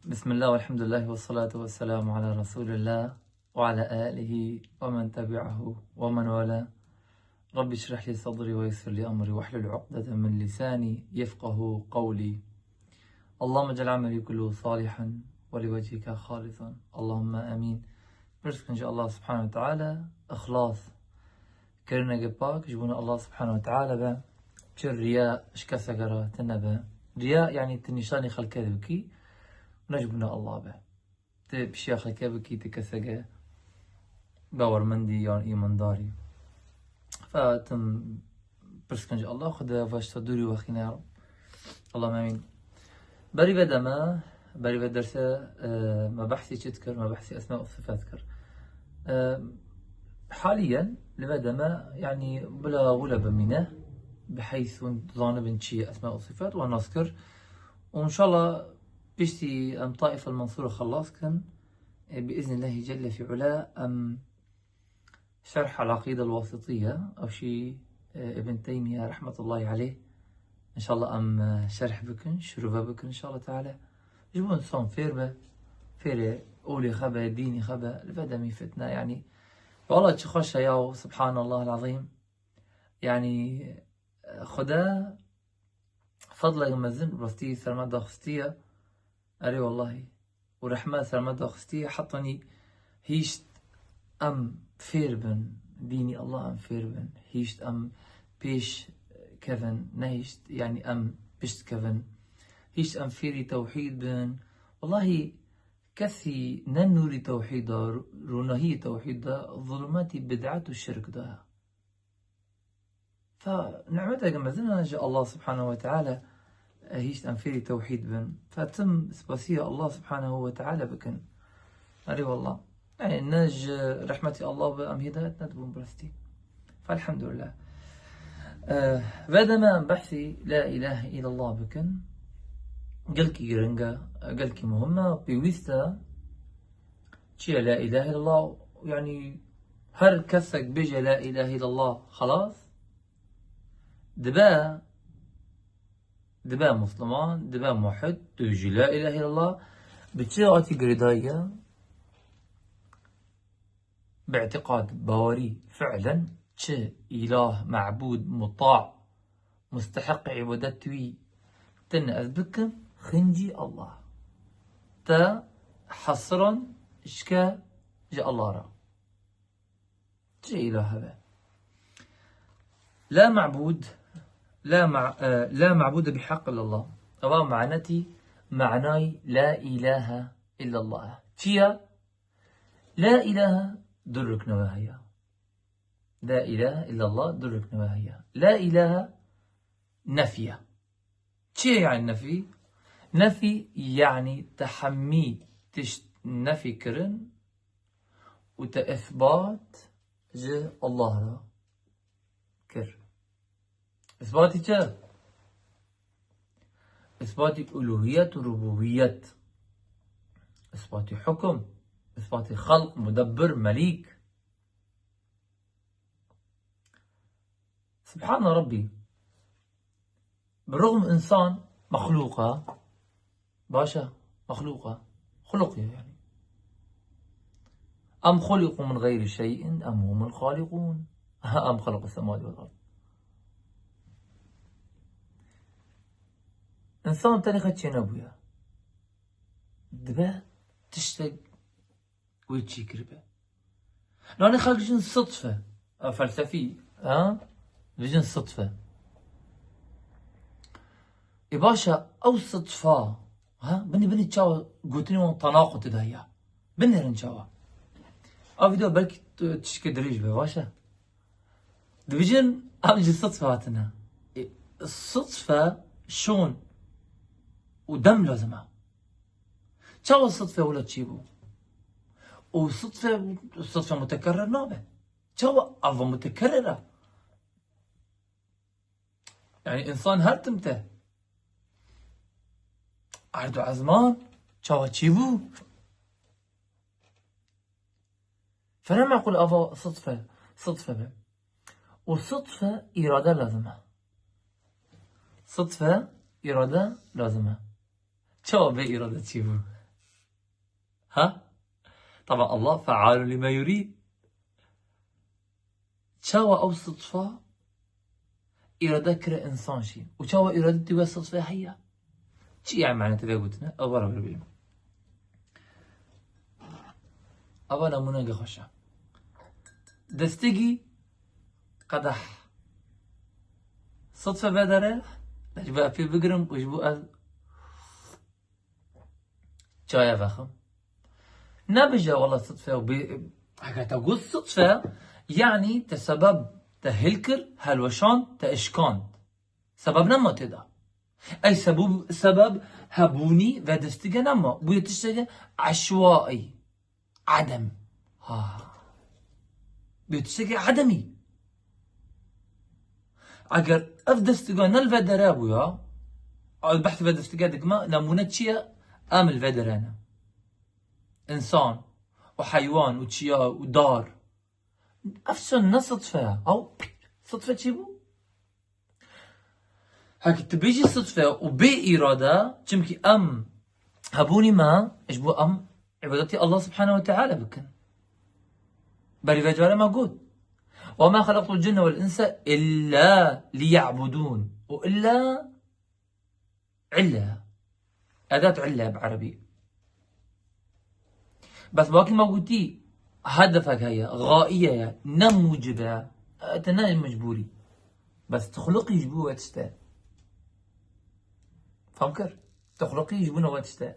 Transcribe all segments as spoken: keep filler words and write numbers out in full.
بسم الله والحمد لله والصلاة والسلام على رسول الله وعلى آله ومن تبعه ومن والاه. رب اشرح لي صدري ويسر لي أمري واحلل عقدة من لساني يفقه قولي. اللهم اجعل عملي كله صالحا ولوجهك خالصا. اللهم آمين. Pirs dikin ji Allah subhanahu ve teala, ihlas, kirineke pak ji bona Allah subhanahu ve teala be. Çi riya ji keseke re tune be. Riya, yani, tu nîşanî xelkê dibikî, ne ji bona Allah be. Tu pişiya xelkê bikî, tu keseke bawermendî yan îmandarî. Fa tim pirs dikin ji Allah, Xuda veşta dûrî wexîne ya Rab. Allahümme amîn. Berî vê de me, berî vê derse, e, me behsî çi dikir? Me behsî esma û sifat dikir. E, haliyen li vê de me, yani, bila wile bimîne, bi heyth hûn zanibin çi ye esma û sifat, wan nas kir. Û inşallah piştî em Taif el Mansûra xelas kin, e, bi îznîllahî celle fi ula, em Şerh El-Aqîde El-Wasitîye, ew jî, e, Ibn Teymîye rehmetullahî aleyh. Înşallah em, e, şerh bikin, şirove bikin înşallah teala. Ji bo însan fêr be, fêrê olê xwe be, dînê xwe be, li vê demî fitne, yanî. Wala çi xweş e ya, subhanallah el-azîm. Yanî, e, Xuda fedleke mezin rastî ser me daxistiye. Erê wellahî. Û rehmet ser me daxistî, hetanî hîşt em fêr bin, dînî Allah em fêr bin, hîşt em pêş kevin, ne hîşt, yanî em pişt kevin. Hîşt em fêrî tewhîd bin. Wellahî kesî ne nûrî tewhîd de, rûnahî tewhîd de, zulmetî bid'et û şirk de ye. Fa nimeteke mezin e ji Allah subhanehu ve teala, e, hîşt em fêrî tewhîd bin. Fa tim spasiya Allah subhanehu ve teala bikin. Erê wallah. Yani ne ji rehmetî Allah be em hidayet nedibûn bi rastî. Fa elhamdülillah. E, vê de me em behsî la ilahe illallah bikin. Gelkî giring e, gelkî muhim e, pêwîst e. Çi ye la ilahe illallah? Yani her kesek bêje la ilahe illallah, xelas. Dibe, dibe Musliman, dibe muhid, tu jî la ilahe illallah. Bi çi hatî girêdayî ye? Bi îtîqad, bawerî, fi'len çi îlah, mebûd, muta, musteheq îbadet wî tune ez bikim, xincî Allah. Te hesiran şike ji Allah re. Çi îlah hebe? La ma'bud, la ma-, e, la ma'bude bi haqq illallah. Eva manetî, manayî la ilahe illallah. Çi ye? La ilahe du rukne ve heye. La ilahe illallah du rukne ve heye. La ilahe nefî ye. Çi ye yani nefî? Nefî yani te hemî tişt nefî kirin û te îsbat ji Allah re kir. Îsbatî çi? Îsbatî uluhiyet û rububiyet. Îsbatî hukum. Îsbatî xelq, mudebbir, melîk. Subhane Rabbî. Bi rixm însan mexlûq e. Baş e, mexlûq e. Xuluq ye yani. Em xuliqû min xeyrî şeyin em humul xaliqûn. Em xelqu semawati vel ard. Însan tenê xwe çênebûye. Dibe tiştek wê çî kiribe. Nanî xelk dijin sitfe. A felsefî, ha? Dijin sitfe. Ê baş e, ew sitfa, ha? Binê, binê çawa gotinê wan tanaqut de ya. Binêrin çawa. A vîdeo belkî tu-, tişkê dirêj be, baş e. Dibêjin, ev ji sitfe hatine. Ê, sitfe şon û dem lazim e. Çawa sitfe wila çêbû? Û sitfe, sitfe mutekerrer nabe. Çawa ava mutekerrer e? Yani însan her tim te. Erd û ezman çawa çêbû? Fena meqûl ava sitfe, sitfe be. Û sitfe îrade lazim e. Sitfe îrade lazim e. Çawa bê îrade çêbû? Ha? Taban Allah fealun lima yurid. Çawa ew sitfa îrade kire însan jî? Û çawa îrade tê wê sitfê heye? Çi ye mane tê vê gotine? Ew beraber bînin. Eva nemûneke xweş e. Destigî qedeh. Sitfe vedere, ez ji bo ez pê bigirim û ji bo ez çaya vexim. Nebêje wela sitfe û bê, eger te got sitfe, yanî te sebeb te hil kir, helweşand, te eşkand. Sebeb nema tê de. Ey sebû-, sebeb hebûnî ve destige nema. Bûye tişteke eşwaî. Edem. Ha. Bûye tişteke edemî. Eger ev destiga ne li vê derê bûya, ez behsê vê destige dikime, nemûne çi ye? Em li vê derê ne. Însan û heywan û çiya û dar. Ev şo ne sitfe ye. Ew sitfe çi bû? Heke tu bêjî sitfe û bê îrade, çimkî em hebûnî me, ji bo em îbadetî Allah Subhanahu ve Teala bikin. Berî vê carê me got, "Ve ma xelaqtul cinne vel inse illa liya'budun." Û illa ille. Edat ille bi erebî. Bes wekî me gotî, hedefek heye, gaye ye, ne mucib e. E, te ne mecbûrî. Bes tu xuluqî ji bo wê tiştê. Fam kir? Tu xuluqî ji bo wê tiştê.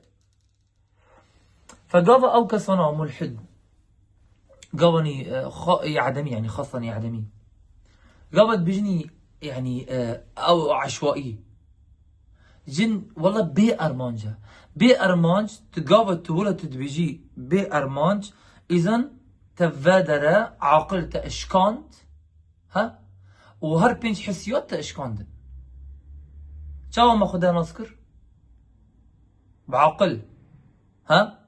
Fe gava ew kesana mulhid. Gavanî, e, xwe-, yê edemî, yanî xasan yê edemî. Gava dibêjinî, yanî, e, ew eşwaî. Jin, wela bê armanc e. Bê armanc, tu gava tu wila tu dibêjî bê armanc, îzan te vedere, aqil te eşkand, ha? Û her pênc hissiyat te eşkandin. Çawa me Xwedê nas kir? Bi aqil. Ha?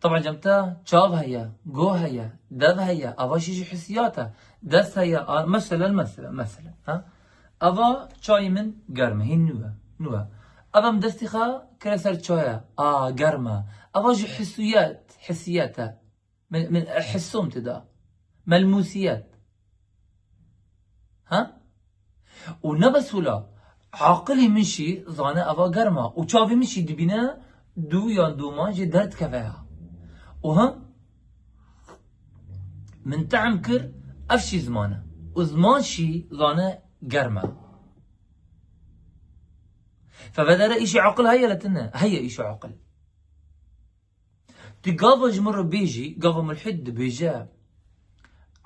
Taban cem te çav heye, go heye, dev heye, ava jî ji hissiyat e. Dest heye, a, meselen, meselen, meselen, ha? Ava çayê min germ e, hîn nû ye, nû ye. Ava min destî xwe kire ser çaya, a, germ e. Ava ji hissiyat, hissiyat e. Min, min, e, hissom tê de. Melmûsiyet. Ha? Û ne bes wila, aqilî min jî zane eva germ e. Û çavê min jî dibîne dû yan dûman jê derdikeve ya. Û hem min tehm kir, ev jî ziman e. Û ziman jî zane germ e. Fe vedere îşê aqil heye li tune? Heye îşê aqil. Tu gava ji min re bêjî, gava mulhid dibêje,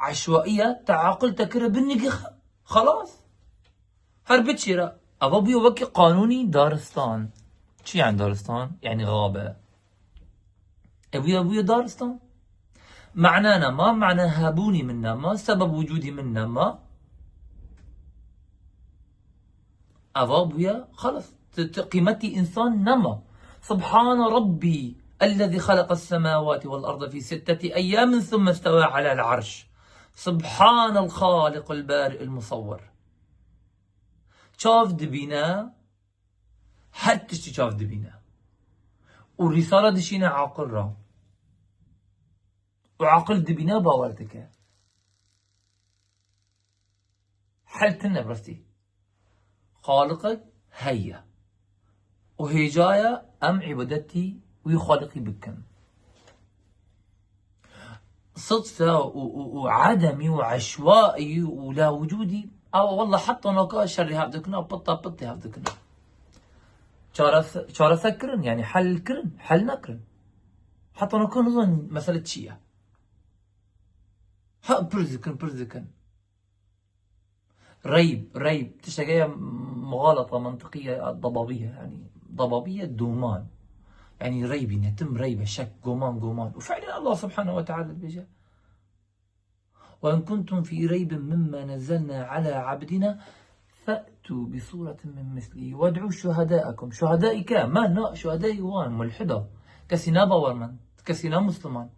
eşwaiye, te aqil te kire bin nigî xe-, xelas. Her biçî re. Eva bûye wekî qanûnî daristan. Çi yani daristan? Yani xabe. E bûye, bûye daristan. Mane nema, mane hebûnî min nema, sebeb wicûdî min nema. Eva bûye, xelas. Ti, ti qîmetî însan nema. Subhane Rabbî ellezî xeleqes semawati vel arde fî sitteti eyyamin summe istewa alel arş. Subhanel Xaliqul Bari'ul Musawwir. Çav dibîne, her tiştî çav dibîne. Û rîsala dişîne aqil re. Û aqil dibîne, bawer dike. Hel tune bi rastî. Xaliqek heye. Û hêjaya em îbadetî wî Xaliqî bikin. Sidfe û, û, û edemî û eşwaî û la wicûdî, ew wela heta naka şerî hev dikine, pita pitê hev dikine. Çarese-, çareser kirin, yani hel kirin, hel nekirin. Heta naka nizanin mesele çi ye. Ha, pirs dikin, pirs dikin. Reyb, reyb, tişteke ye muxalata, mentiqiye, dababiye, yani dababiye doman. Yani reybî, netim reybe, şek, goman, goman. Û fi'len Allah Subhanahu ve Teala dibêje, "Ve in kuntum fî reybin mimma nezzelna ala abdina fe'tû bi sûretin min mislî ved'û şuhedâekum." Şuhedâî ke? Me na, şuhedâî wan, mulhida. Kesî na bawermend, kesî na musliman.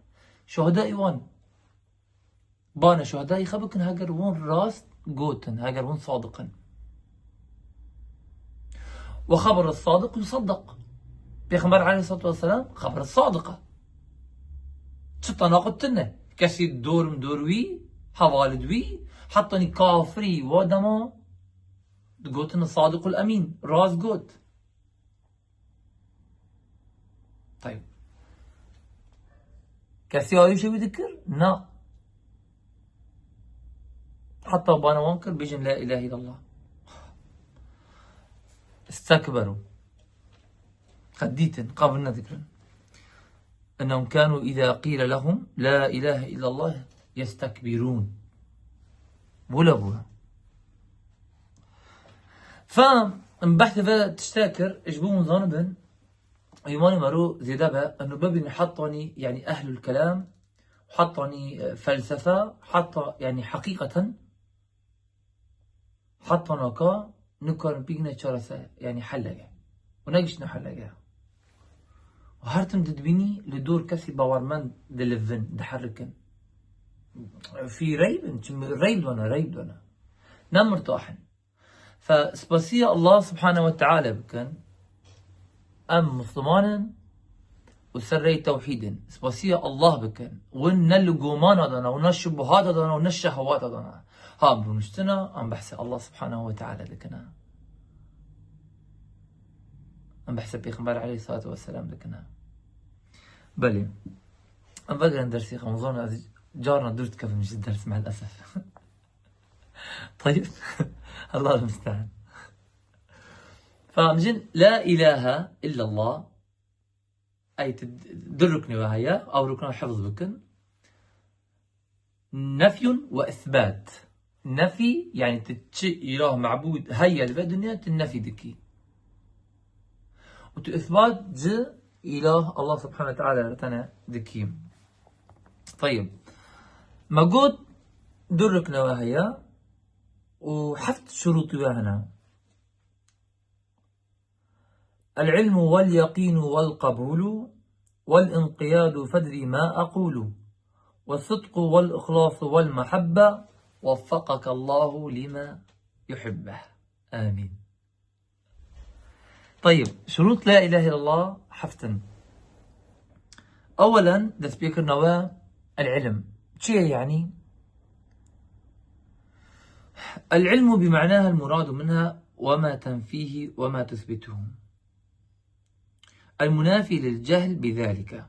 Şuhedâî wan. Bane şuhedayî xwe bikin, heger hûn rast gotin, heger hûn sadiq in. Ve xeber sadiq yusaddeq. Pêxember aleyhissalatu vesselam xeber sadiq e. Tana xwe tune. Kesî dor dor wî, hevalid wî, heta nî kafirî wa dema digotin Sadiqul Emîn, rast got. Tayib. Kesî arîşê wî dikir? Na. Heta bana wan kir, bêjin la ilahe illallah. Istekberu. Qedîtin, qebûl nedikirin. إنهم كانوا إذا قيل لهم لا إله إلا الله يستكبرون. Wila bû. Fa, em behsê ve tiştek kir, ji bo hûn zanibin, îmanê me ro zêde be, eno bibînin hetanî, yanî ehlul kelam, hetanî, e, felsefe, heta, yanî heqîqeten, heta naka nikarin bigine çarese, yanî hellege. Û negiştine hellege. Û her tim didbînî li dor kesî bawermend dilivin, diherikin. Fî reybin, çim reyb dona, reyb dona. Ne mirtah in. Fe spasiya Allah subhanehu ve teala bikin. Em Musliman in û ser rêyê tewhîd in. Spasiya Allah bikin. Win ne li gomana dana, û ne şubuhata dana, û ne şehwata dana. Ha, bi rûniştina, em behsê Allah subhanehu ve teala dikine. Em behsê Pêxember aleyhissalatu vesselam dikine. Belê. Em vegerin dersê xwe, em zana ez carna dûr dikevim ji ders, me'el esef. Tayyib. Allahul musta'an. Fa em jin la ilahe illallah. Ey, tu du ruknê we heye, ew rukna hifz bikin. Nefyun ve isbat. Nefî, yanî tu çi îlah, mebûd heye li vê dinya, tu nefî dikî. Û tu isbat ji îlah Allah subhanehu ve teala re tene dikî. Tayyib. Me got du rukne we heye û heft şurûtî we hene. العلم واليقين والقبول والانقياد فادر ما أقول والصدق والإخلاص والمحبة وفقك الله لما يحبه. آمين. Tayyib, şurût la ilahe illallah heft in. Ewelen, destpêkirina we, el-ilm. Çi ye yanî? العلم بمعناها المراد منها وما تنفيه وما تثبته. المنافي للجهل بذلك.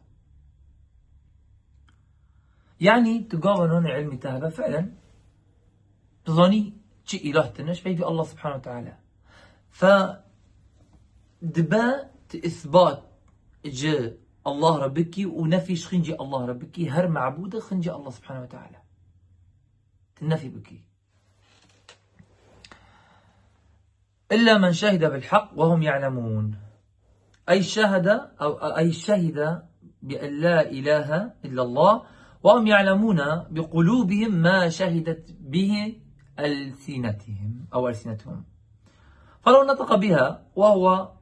Yanî, tu gava nanê ilmî te hebe, fi'len, tu zanî çi îlah tine, ji peyvî Allah subhanehu ve teala. Fe dibe tu isbat ji Allah re bikî û nefî ji xincî Allah re bikî, her mebûde xincî Allah subhanehu ve teala. Tu nefî bikî. إلا من شهد بالحق وهم يعلمون. أي شهد أو أي شهد بأن لا إله إلا الله وهم يعلمون بقلوبهم ما شهدت به ألسنتهم أو ألسنتهم. فلو نطق بها وهو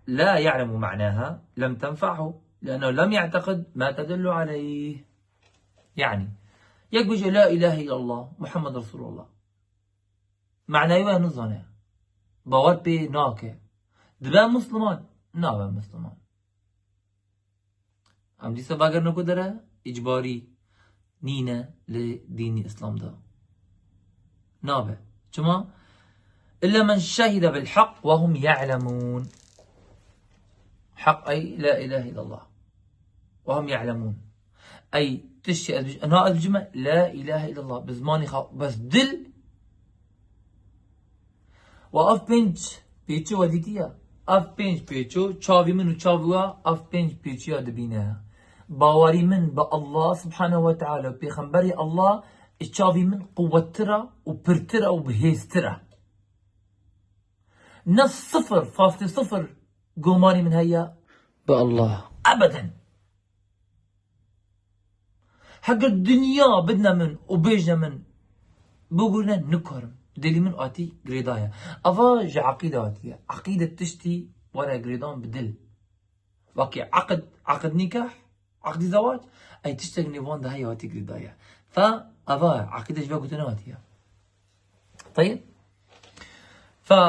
لا يعلم معناها لم تنفعه لأنه لم يعتقد ما تدل عليه. Yani, yek bêje la ilahe illallah, Muhammed Resulullah. Manayê wê nizane. Bawer pê nake. Dibe Musliman? Nabe Musliman. Em dîsa vegerine ku dere, îcbarî nîne li dînî Îslam de. Nabe. Çima? إلا من شهد بالحق وهم يعلمون. Haq ey la ilahe illallah. وهم يعلمون. Ey tiştê ez bij-, na ez bijime la ilahe illallah. Bi zimanê xwe, bes dil. Wa ev pênc pêço we dîtiye. Ev pênc pêço, çavî min û çavî we, ev pênc pêçiya dibîne. Bawerî min bi Allah subhanehu ve teala û pêxemberê Allah, ji çavî min quwettir e û pirtir e û bihêztir e. Ne sifir faslê sifir gomanî min heye bi Allah. Ebeden. Heger dinya bidne min û bêjne min, bigurîne, nikarim. Dilî min hatî girêdaye. Eva ji eqîde hatiye. Eqîde tiştî were girêdan bi dil. Wekî eqid, eqid nîkah, eqdî zewac, ey tiştek nêvan de heye hatî girêdaye. Fe eva eqîde ji ve gotinê hatiye. Tayê? Fe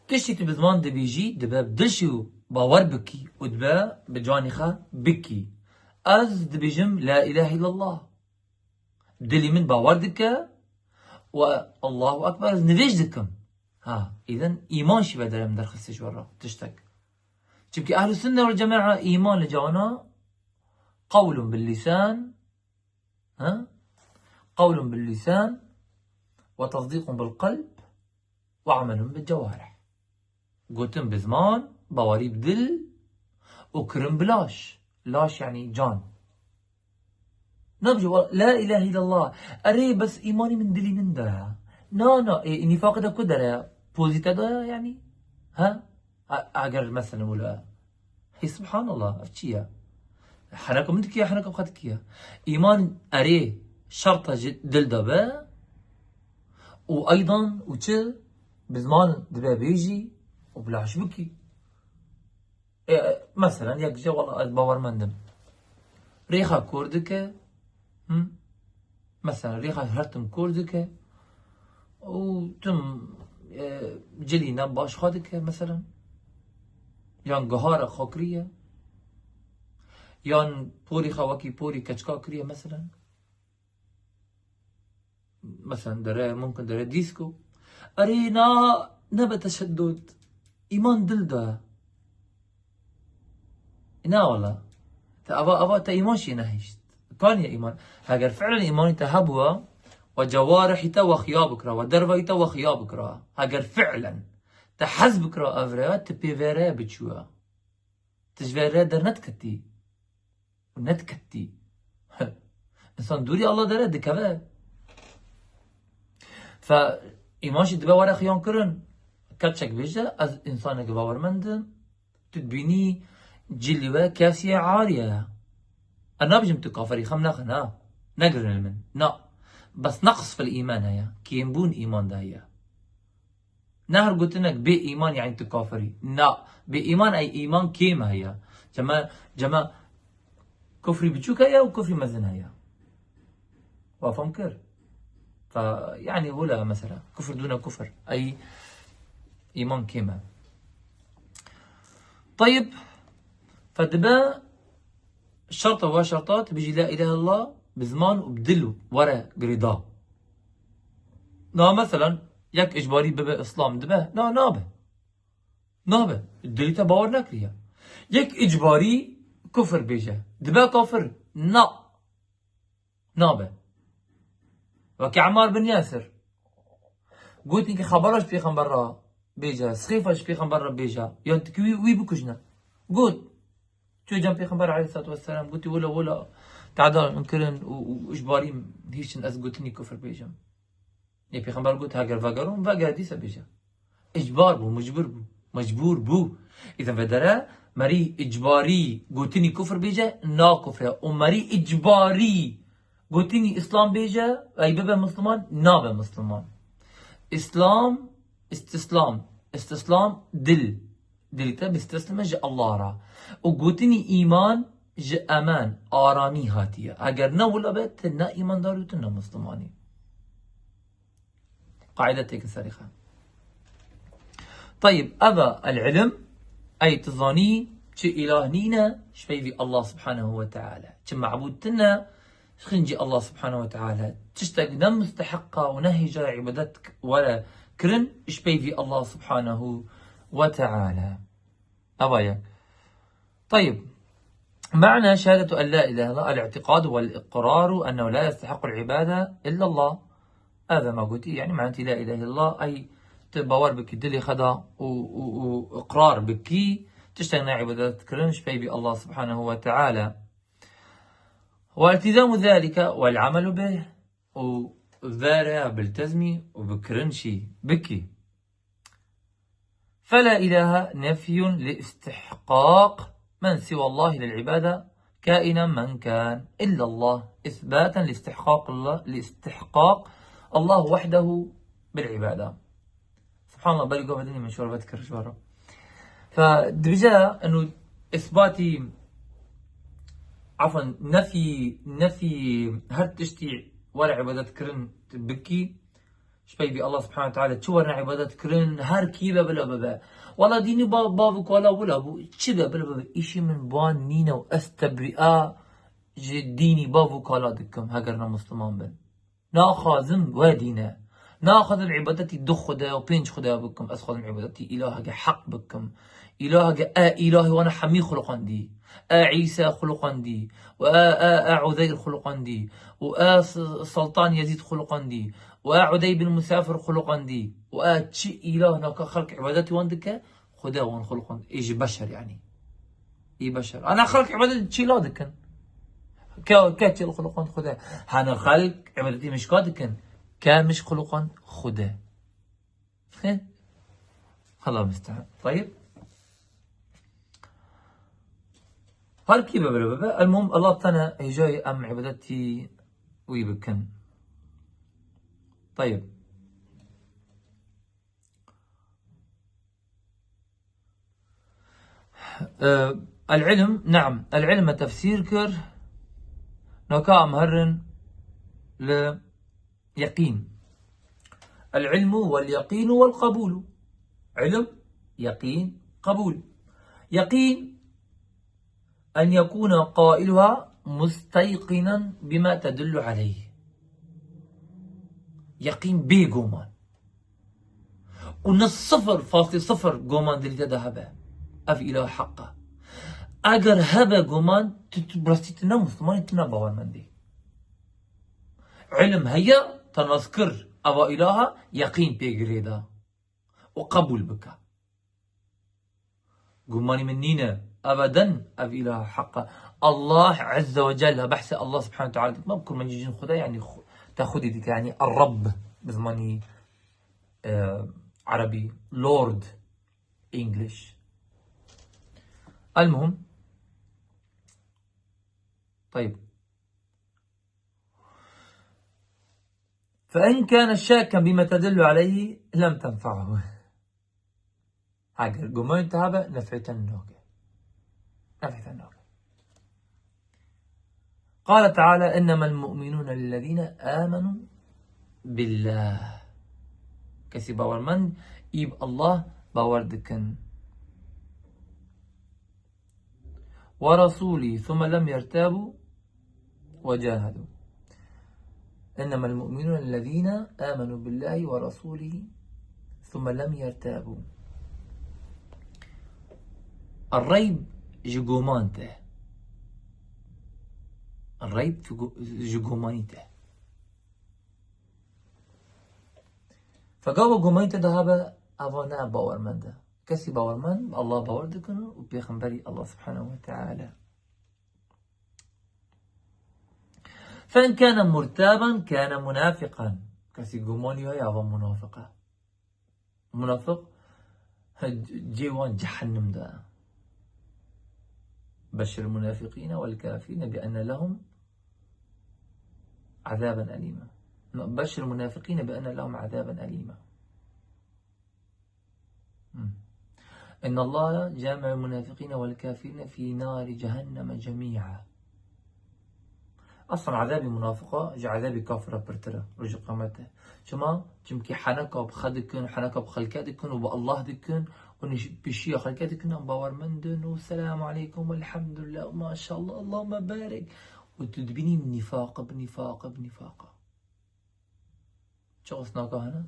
tiştî tu bi ziman dibêjî, dibe bi dil jî û bawer bikî û dibe bi canê xwe bikî. Ez dibêjim la ilahe illallah. Dilî min bawer dike û Allahu Ekber, ez nivêj dikim. Ha, îden îman jî vedere min derxistê ji we re tiştek. Çimkî Ehlus Sunne vel Cemae îman li cawana qewlun bil lîsan, ha? Qewlun bil lîsan ve tesdîqun bil qelb ve amelun bil cewarih. Gotin bi ziman, bawerî bi dil û kirin bi laş. Laş yanî can. Nabêje, wa-, la ilahe illallah. Erê, bes îmanî min dilî min de ye. Na, na, ê, nîfaqê te ku dere ye? Pozî te de ye yanî? He? A-, eger mesela wila. Hey, subhanallah, ev çi ye? Heneka min dikiye, heneka xwe dikiye. Îman erê şerta ji dil de be û eydan û çi? Bi ziman dibe bêjî û bi laş bikî. E, mesela yek dibêje, wela ez bawermend im. Rêxa kor dike, hı? Mesela rêxa her tim kor dike û tim, e, cilî ne baş xwe dike, mesela. Yan gihara xwe kiriye. Yan porî xwe wekî porî keçika kiriye, mesela. Mesela dere, mumkin dere dîsko. Erê na, nebe teşeddud. Îman dil de. Na wala. Te ava, ava te îman şî nehişt. Kaniye îman. Heger fi'len îmanî te hebûa, ve cewarihî te wexiya bikira, ve dervayî te wexiya bikira. Heger fi'len te hez bikira ev re, tu pê vere biçûya. Tu ji vere dernediketî. Û nediketî. Însan dûrî Allah dere dikeve. Fe îman jî dibe were xiyan kirin. Keçek bêje, ez însaneke bawermend im. Tu dibînî cilî we kesiyê arî ye. Ez nabêjim tu kafirî, xem nexe, na. Negirin li min. Na. Bes neqs fil îman heye. Kêmbûn îman de heye. Ne her gotinek bê îman, yanî tu kafirî. Na. Bê îman, ey îman kêm heye. Cema, cema kufrî biçûk heye û kufrî mezin heye. Wa fam kir? Fe, yanî wila mesela. Kufr dûne kufr. Ey îman kêm e. Tayib. Fe dibe şerta wa şerta, tu bijî la ilahe illallah bi ziman û bi dil were girêda. Na, mesela, yek icbarî bibe Îslam dibe? Na, nabe. Nabe. Dilî te bawer nekiriye. Yek icbarî kufir bêje. Dibe kafir? Na. Nabe. Wekî Emmar bin Yasir. Gotin ki xebera ji pêxember re bêje, sixêfa ji pêxember re bêje. Yan tu ki wî, wî bikujne. Got. Çû cem Pêxember aleyhissalatu vesselam, gotî, wila, wila, tehdar min kirin û, û, û ji barî hiştin ez gotinî kufir bêjim. Ê Pêxember got, heger vegeron, vegere dîsa bêje. Îcbar bû, mecbûr bû. Mecbûr bû. Îzin vedere, merî îcbarî gotinî kufir bêje, na kufre. Û merî îcbarî gotinî Îslam bêje, ey bibe Misliman, nabe Misliman. Îslam, îstislam. Îstislam, dil. Dilî te bisteslime ji Allah re. Û gotinî îman ji emen, aramî hatiye. Eger ne wila be, tu ne îmandar û tu ne Mislimanî. Qaîde têkin serî xwe. Tayib, eva el-ilm, ey tu zanî, çi îlah nîne, ji peyvî Allah subhanehu ve teala. Çi mebûd tine, Xincî Allah subhanehu ve teala. Tiştek ne musteheqa û ne hêja îbadet were kirin, ji peyvî Allah subhanehu ve teala. Eva yek. Tayib. Ma'na şehadetu en la ilahe illallah, el-i'tikadu vel-iqraru ennehu la yestehiqul ibade illallah. Ev e me gotî, yanî manetî la ilahe illallah, ey tu bawer bikî dilê xwe de û, û, û iqrar bikî, tiştek ne îbadet kirin, ji peyvî Allah subhanehu ve teala. والتزام ذلك والعمل به، û vere biltezmî û bikirin jî bikî. فلا إله نفي لاستحقاق من سوى الله للعبادة كائنا من كان إلا الله إثباتا لاستحقاق الله، لاستحقاق الله وحده بالعبادة. Subhanallah, belê gava dinê min şorbe dikir ji we re. Fe dibêje, eno, îsbatî, afwan, nefî, nefî her tiştî were îbadet kirin bikî, ji peyvî Allah subhanehu ve teala çi were îbadet kirin, her kî be bila bibe. Wela dînî ba-, bav û kala wila bû, çi be bila bibe, îşî min bi wan nîne û ez tebrîa ji dînî bav û kala dikim, heger ne Musliman bin. Naxwazim we dîne. Naxwazim îbadetî du xude û pênc xude bikim. Ez xwazim îbadetî îlaheke heq bikim. Îlaheke e îlahê wan hemî xulqandî. E Îsa xulqandî. Û e, e, e Uzeyr xulqandî. Û e S-, Sultan Yezîd xulqandî. Û e Udey bin Musafir xulqandî. Û e çi îlah naka xelk îbadetî wan dike, Xuda wan xulqand, ê ji beşer, yanî. Ê beşer. Ana xelk îbadet çi la dikin? Ke, ke çi xulqand Xuda? Hana xelk îbadetî mişka dikin? Ke miş xulqand Xuda. He? Allah musta'an. Tayyib. Her kî bibire bibe. El-muhim, Allah tene hêjayê em îbadetî wî bikin. Tayyib. Ee, el-ilm, naam, el-ilm tefsîr kir. Naka em herin li yeqîn. El-ilmu vel-yeqînu vel-qebûlu. Ilm, yeqîn, qebûl. Yeqîn, en yekûne qailuha musteyqinen bima tedullu aleyh. Yeqîn bê goman. Û ne sifir faslê sifir goman dilî te de hebe. Ev îlah heq e. Eger hebe goman, tu, tu bi rastî tu ne Muslimanî, tu ne bawermendî. Îlim heye, te nas kir, eva îlaha, yeqîn pê girêda. Û qebûl bike. Gumanî min nîne. Ebeden ev îlaha heq e. Allah Azze ve Celle, behsê Allah Subhanahu ve Teala dike. Kurmancî cin Xuda, yanî xu-, te Xwedî dike, yanî Er-Rabb bi zimanî, e, erebî, Lord English. El-muhim. Tayyib. فإن كان شاكا بما تدل عليه لم تنفعه. Heger gumanî te hebe, nefê te nake. Nefê te nake. قال تعالى: إنما المؤمنون الذين آمنوا بالله. Kesî bawermend, î bi Allah bawer dikin. ورسوله ثم لم يرتابوا وجاهدوا. إنما المؤمنون الذين آمنوا بالله ورسوله ثم لم يرتابوا. الريب ji guman te. الريب ji gu-, ji gumanî te. Fe gava gumanî te daha be, ava ne bawermend e. Kesî bawermend, bi Allah bawer dikin û pêxemberî Allah Subhanahu ve Teala. فإن كان مرتابا كان منافقا. Kesî gumanî heye, ava munafiq e. Munafiq, he, cê wan cehennem de. بشر المنافقين والكافرين بأن لهم عذابا أليما. بشر المنافقين بأن لهم عذابا أليما. Hmm. إن الله جامع المنافقين والكافرين في نار جهنم جميعا. Aslan ezabî munafiqa ji ezabî kafira pirtir e, rojê qiyamete. Çima? Çimkî heneka bi xe dikin, heneka bi xelke dikin û bi Allah dikin û niş-, pişiya xelke dikin, em bawermend in û selamu aleykum, elhamdulillah, maşallah, Allahümme barek. Û tu dibînî nîfaq bi nîfaq bi nîfaq. Çi qisnaka hene?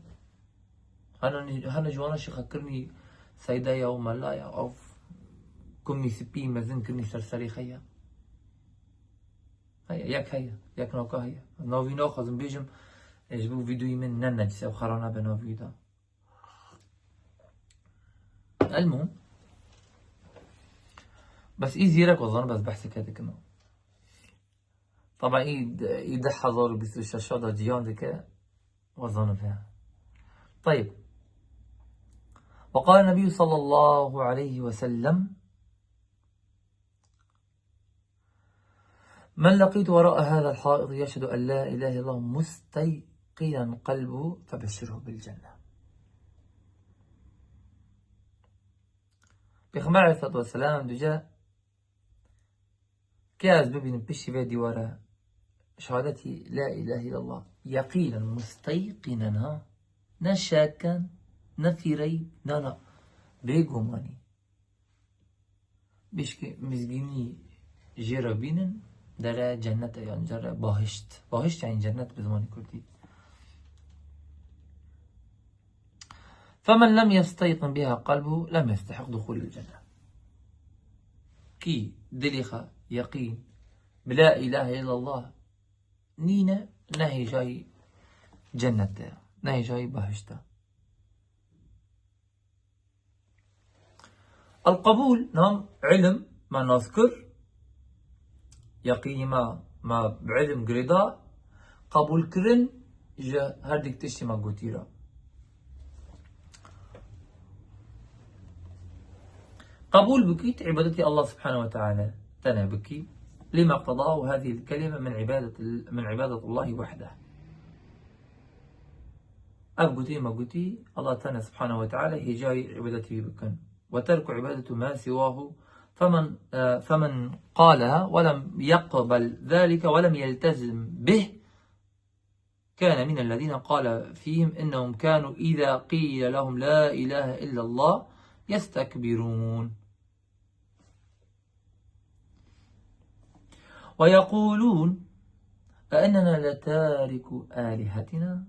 Hene, hene ji wana şêxekirinî seyda ya û mela ya, ev kumî spî mezin kirinî ser serê xwe ya. Heye, yek heye, yek naka heye. Navî naxwazim bêjim, e, ji bo vîdeoyî min ne necîs e, xera nebe navî wî de. Elmûm, bes î zîrek o zanim, bes behseke dikim. Teben î, î du hezar û bîst û şeş de ciyan dike, we zanibe. Tayyib. وقال النبي صلى الله عليه وسلم: من لقيت وراء هذا الحائط يشهد أن لا إله إلا الله مستيقنا قلبه فبشره بالجنة. Pêxember aleyhissalatu vesselam dûce Kê ez bibînim piştî vê dîwara şehadetî la ilahe illallah, yeqînen, musteyqînen, ha? Ne şeken, ne fîreyî, na, na. Bêgumanî. Bişkî mizgînî jê re bînin, Dere cennet e, yani dere bahişt. Bahişt yani cennet bi zimanê kurdî. فمن لم يستيقن بها قلبه لم يستحق دخول الجنة. Kî dilê xwe yeqîn bi la ilahe illallah nîne, ne hêjayî cennet e, ne hêjayî bahişt e. القبول, nam ilim me nas kir, yeqînî me, me bi ilim girêda, qebûlkirin ji her du tiştî me gotî re. Qebûl bikî, tu îbadetê Allah subhanehu ve teala tenê bikî. لما اقتضاه هذه الكلمة من عبادة، من عبادة الله وحده. Ev gotî me gotî, Allah Teala subhanehu ve teala hêjayî îbadetî wî bikin. وترك عبادة ما سواه، فمن، e, فمن قالها ولم يقبل ذلك ولم يلتزم به كان من الذين قال فيهم إنهم كانوا إذا قيل لهم لا إله إلا الله يستكبرون. ويقولون أإننا لتاركو آلهتنا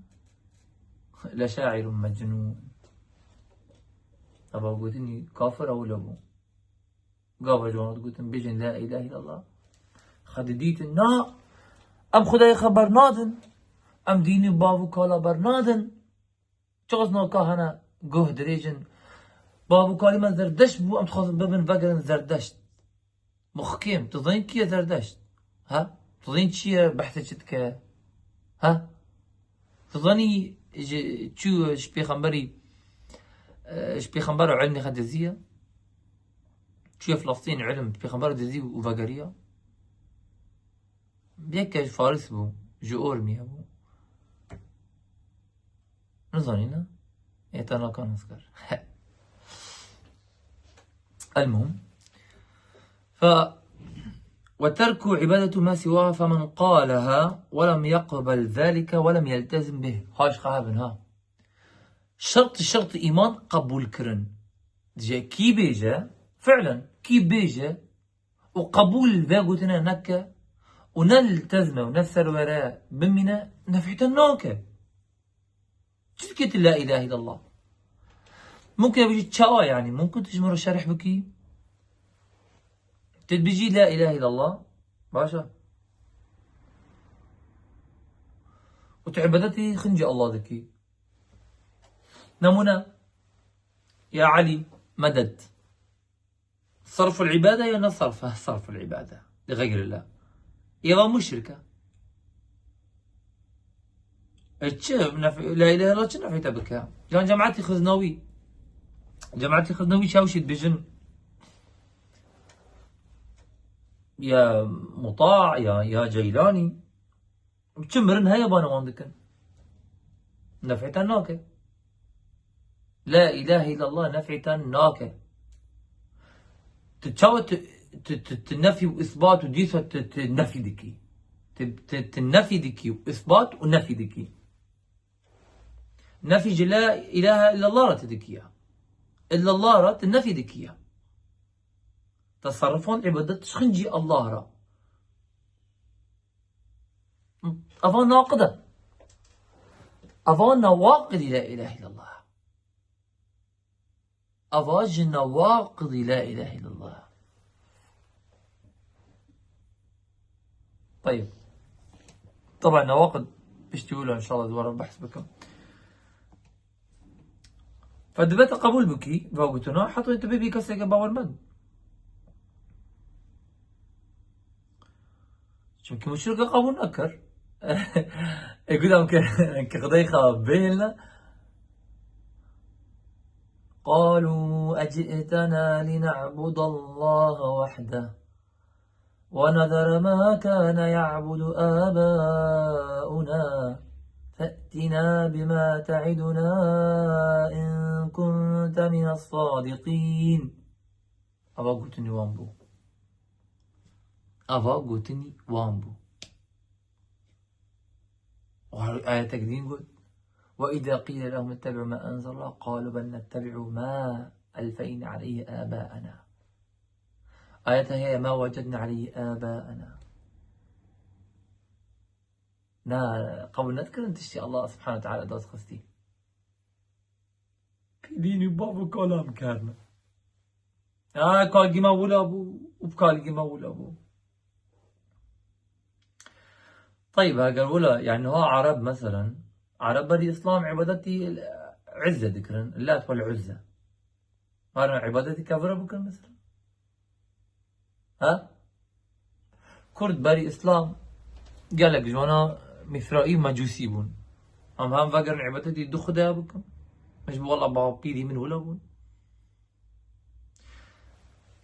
لشاعر مجنون. Eva gotinî kafir ew le bû. Gava ji wan digotin bêjin la ilahe illallah. Xwe didîtin na, em Xwedayê xwe bernadin. Em dînî bav û kala bernadin. Çiqas naka hene guh dirêjin. Bav û kalî me zerdeşt bû, em dixwazin bibin vegerin zerdeşt. Muhkêm, tu zanî kî ye zerdeşt? Ha? Tu zanî çi ye, behsê çi dike? Ha? Tu zanî ji çû ji pêxemberî, e, ji pêxember û ilmê xwe diziye? Çûye Filistîn, ilim, pêxember dizî û vegeriya? Yeke ji Faris bû, ji Ormiye bû. Nizanî ne? Ê te naka nas kir. المهم. ف، وترك عبادة ما سواها فمن قالها ولم يقبل ذلك ولم يلتزم به. Haş xahabin ha. Şert, şert îman qebûl kirin. Dije kî bêje, fi'len, kî bêje, û qebûl vê gotinê neke û ne li tezme û ne serwere bimîne, nef'î te nake. Çi dike tu la ilahe illallah? Mumkin e bijî çawa yani? Mumkin tu ji min re şerh bikî? Tu dibijî la ilahe illallah. Baş e. Û tu îbadetî xincî Allah dikî. Nemûne. Ya Elî, medet. Sarful îbade ya ne sarf, sarful îbade. Li xeyrî la. Êva muşrik e. E çi, nef-, la ilahe illallah çi nef'ê te bike? Yan cemaetî Xiznawî. Cemaetî Xiznawî çaw şî dibêjin? Ya Muta, ya, ya Ceylanî. Çi mirin heye bana wan dikin. Nef'ê te nake. La ilahe illallah nef'ê te nake. Tu çawa tu, tu, tu, tu nefî û îsbat û dîsa tu, tu nefî dikî. Tu, tu, tu nefî dikî û îsbat û nefî dikî. Nefî ji la ilahe illallah re tu dikî ya. Illallah re tu nefî dikî ya. Teserrufan îbadet ji xincî Allah re. Eva naqid e. Eva nawaqidî la ilahe illallah. Eva ji nawaqidî la ilahe illallah. Tayib. Taban nawaqid piştî wilo inşallah dubare behs bikim. Fe dibe te qebûl bikî, va gotuna, heta tu bibî keseke bawermend. Çimkî muşrike qebûl nekir. E, gudam ke, ke Xwedayê xwe bêhêlne. قالوا أجئتنا لنعبد الله وحده ونذر ما كان يعبد آباؤنا فأتنا بما تعدنا إن كنت من الصادقين. Ava gotinî wan bû. Ava gotinî wan bû. Û her ayetek din got, وإذا قيل لهم اتبعوا ما أنزل الله قالوا بل نتبع ما ألفينا عليه آباءنا. Ayet heye, ما وجدنا عليه آباءنا. Na, qebûl nedikirin tiştî Allah subhanahu ve teala dest xistî. Pî dîn û bav û kalam kerme. Ha, kalgî me wila bû, û kalgî me wila bû. Teyb, eger wila, yani ha Arab mesela, Arab berî Îslam îbadetî Izze dikirin, Lat wal Uzze. Harin îbadetî kevira bikin mesela. Ha? Kurd berî Îslam gelek ji wana Mîsraî mecûsî bûn. Em hem vegerin îbadetî du xwedaya bikin. Min ji bo wela bapîrî min wila bûn.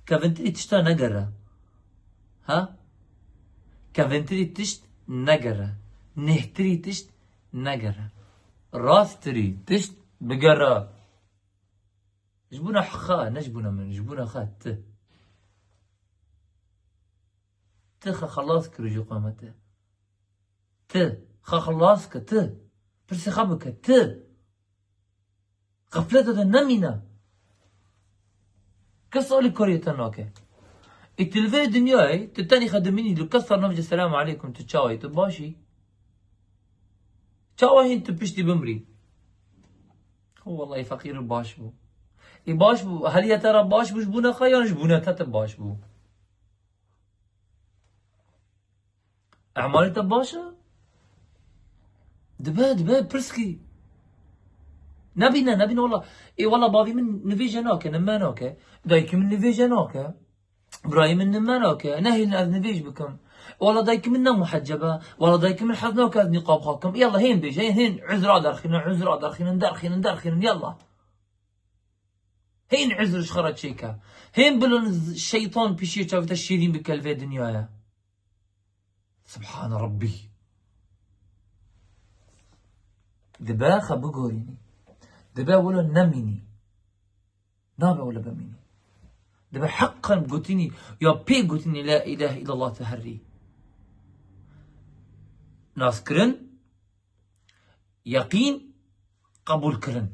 Kevintirî tişta negere. Ha? Kevintirî tişt negere. Nêhtirî tişt negere. Rastirî tişt bigere. Ji bona xwe, ne ji bona min, ji bona xwe ti. Ti xwe xelas kir ji qamete. Ti xwe xelas kir, ti. Pirsê xwe bike, ti. Xefleta de nemîne. Kes alîkariyê te nake. Ê tu li vê dinyayê, tu tenî xwe dimînî, li kes ser navce selamu aleykum, tu çawa yî, tu baş î? Çawa hîn tu piştî bimrî? Xwe wellahî feqîr baş bû. Ê baş bû, heliye te re baş bû, ji bona xwe yan ji bona te tu baş bû? Emalê te baş e? Dibe, dibe, pirs kî. Nebîne, nebîne wela. Ê wela bavî min nivêje nake, nime nake. Dayikî min nivêje nake. Birayê min nime nake. Nehêlin ez nivêj bikim. Wela dayikî min ne muheceb e. Wela dayikî min hez nake ez nîqab xwe bikim. Yalla hên bêje, hên, hên uzra derxînin, uzra derxînin, derxînin, derxînin, yalla. Hên uzr ji xwe re çêke. Hên bilin z-, şeytan pişiye çavê te şîrîn bike li vê dinyaya. Subhane Rabbî. Dibe xwe bigorînî. Dibe wilo nemînî. Nabe wilo bimînî. Dibe heqen gotinî ya pê gotinî la îlahe illallah te herî. Naskirin, yeqîn, qebûlkirin.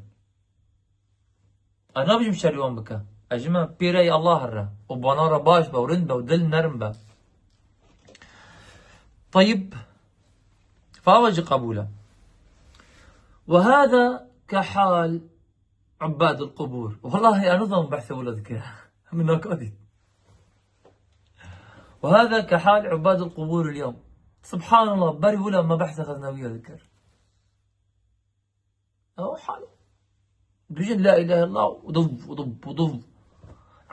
Ez nabêjim şerî wan bike. Ez jî me pê reyê Allah here. Û bana re baş be û rind be û dil nerm be. Teyib. Fava jî qebûl e. Ve hâzâ ke hal ubbâdil qubûr. Wellahî ez nizam behsê wilo dike. Min nakadî. Ve hâzâ ke hal ubbâdil qubûr el-yewm. Subhanallah, berî wilo me behsê xeznewiya dikir. Ew hal. Dibêjin la îlahe illallah û duv, û duv, û duv.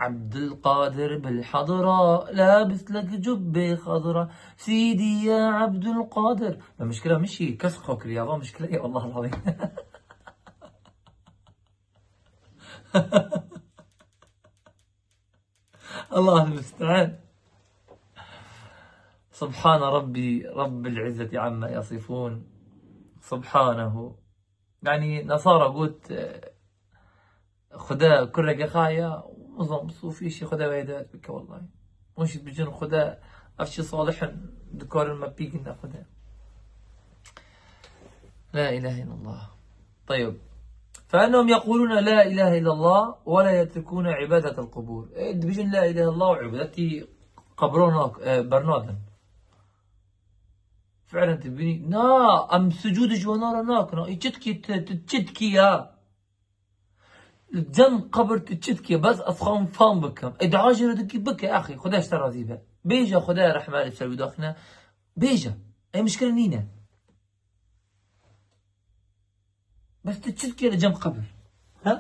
Abdulkadir bil hadra, labis lek cubbê xadra. Sîdî ya Abdulkadir. Me mişkila min şî, kes xwe kiriya, va mişkila ya Allah el-azîm. Allahul musta'an. Subhane Rabbî, Rabbil izzeti amma yasifûn. Subhanehu. Yani, Nesara got, e, Xuda kureke xaya, nizam, sofî şî Xuda wê hidayet bike, wellahî. Hûn şî dibêjin Xuda, ev şî salih in, dikarin me pî gine Xuda. La ilahe illallah. Teyib. فإنهم يقولون لا إله إلا الله ولا يتركون عبادة القبور. E, dibêjin la ilahe illallah û îbadetî qebro nak-, e, bernadin. Fi'len tu bînî, na, em sucûdê ji wana re nakin. Ê çi dikî tu, tu çi dikî ya? Li cem qebir tu çi dikî? Bes ez xwe fam bikim. Ê dua jê re dikî, bike, axî, Xuda ji te razî be. Bêje Xuda rehme li ser wî daxine. Bêje. Ê mişkile nîne. Bes tu çi dikî li cem qebir? Ha?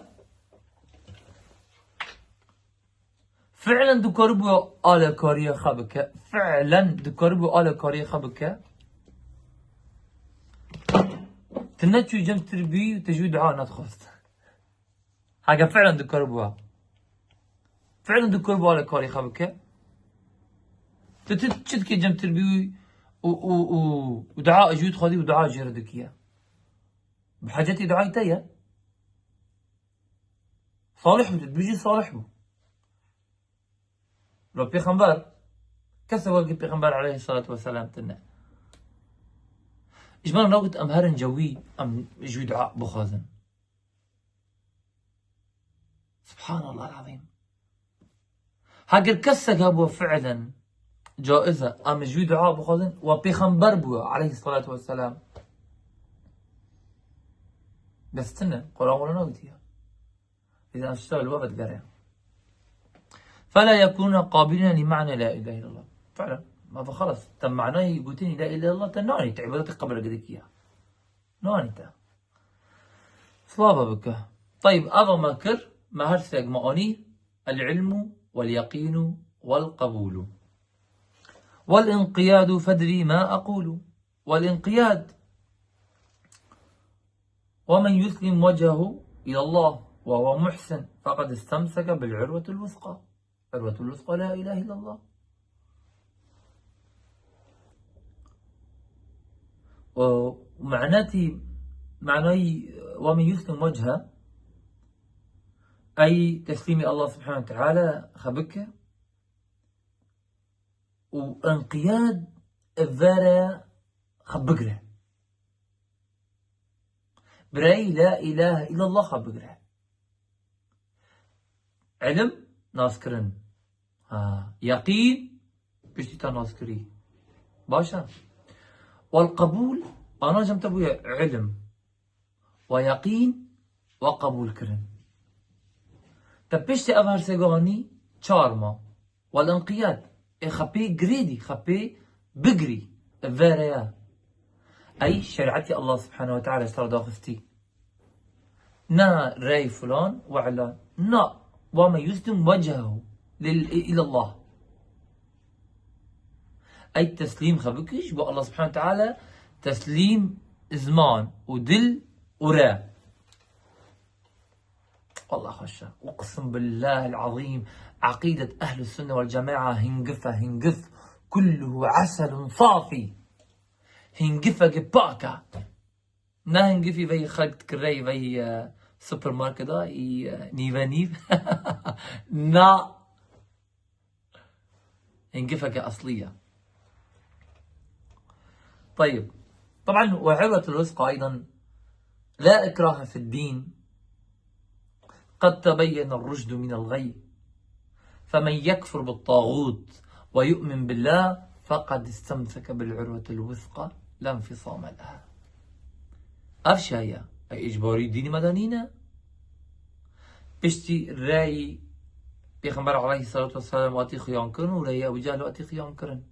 Fi'len dikaribû alekariya xwe bike. Fi'len dikaribû alekariya xwe bike. Tu neçû cem tirbî û tu ji wî dua nedixwest. Heke fi'len dikaribû. Fi'len dikaribû alekariya xwe bike. Tu, tu çi dikî cem tirbî û, û, û, û, û dua ji wî dixwazî û dua jê re dikiye. Bi hecetî duayê te ye. Salih bû, tu dibêjî salih bû. Lo pêxember, kesek wekî pêxember aleyhissalatu vesselam tune. Ji me re nagot em herin cewî, em ji wî dua bixwazin. Subhanallah el-azîm. Heger kesek hebû fi'len caiz e. Em ji wî dua bixwazin, we pêxember bûye, aleyhissalatu vesselam. Bes tune, Quran wilo nagutiye. Îzan tişta li we vedigere. فلا يكون قابلين لمعنى لا إله إلا الله. Fi'len. Ma xelas, te manayê gotinê la ilahe illallah te nanî, te îbadetê qebirê dikiya. Nanî te. Slava bike. Teyb, ava me kir, me her sek me anî, العلم واليقين والقبول. والانقياد فادري ما أقول. والانقياد. ومن يسلم وجهه إلى الله وهو محسن فقد استمسك بالعروة الوثقى. عروة الوثقى لا إله إلا الله. ومعناتي، معناي، ومن يسلم وجهه، أي تسليم الله سبحانه وتعالى خبك، وانقياد الذرة خبقره. Birayî la ilahe illallah xwe bigire. Ilim, naskirin. Ha, yaqîn, piştî te naskirî. Baş e. Wal qebûl, ana cem te bûye ilim. Wa yaqîn, wa qebûl kirin. Te piştî ev her sê anî çar ma. Wal inqiyad, ê xwe pê girêdî, xwe pê bigirî, vereya. Ey şerîetê Allah subhanehu ve teala ji te re daxistî. Na rey filan ve ilan. Na, wa me yuslim wecehu lil, ilallah. Ey teslîm xwe bikî ji bo Allah subhanehu ve teala, teslîm ziman û dil û re. Wallah xweş e. Uqsim billahil azîm. Eqîdet ehlus sunne vel cemaa hingif e, hingif. Kulluhu eselun safî. Hingifekî pak e. Ne hingifî vey xelk dikirey vey, e, supermarketa, î, e, nîve nîv. Na. Hingifeke eslî ye. طيب. طبعا وعروة الوثقى أيضا لا إكراه في الدين قد تبين الرشد من الغي فمن يكفر بالطاغوت ويؤمن بالله فقد استمسك بالعروة الوثقى لا انفصام لها. Ev şaya, ey îcbarî dînî me de nîne. Piştî reyî Pêxember aleyhissalatu vesselam hatî xiyan kirin û reyî Ebu Cehl hatî xiyan kirin.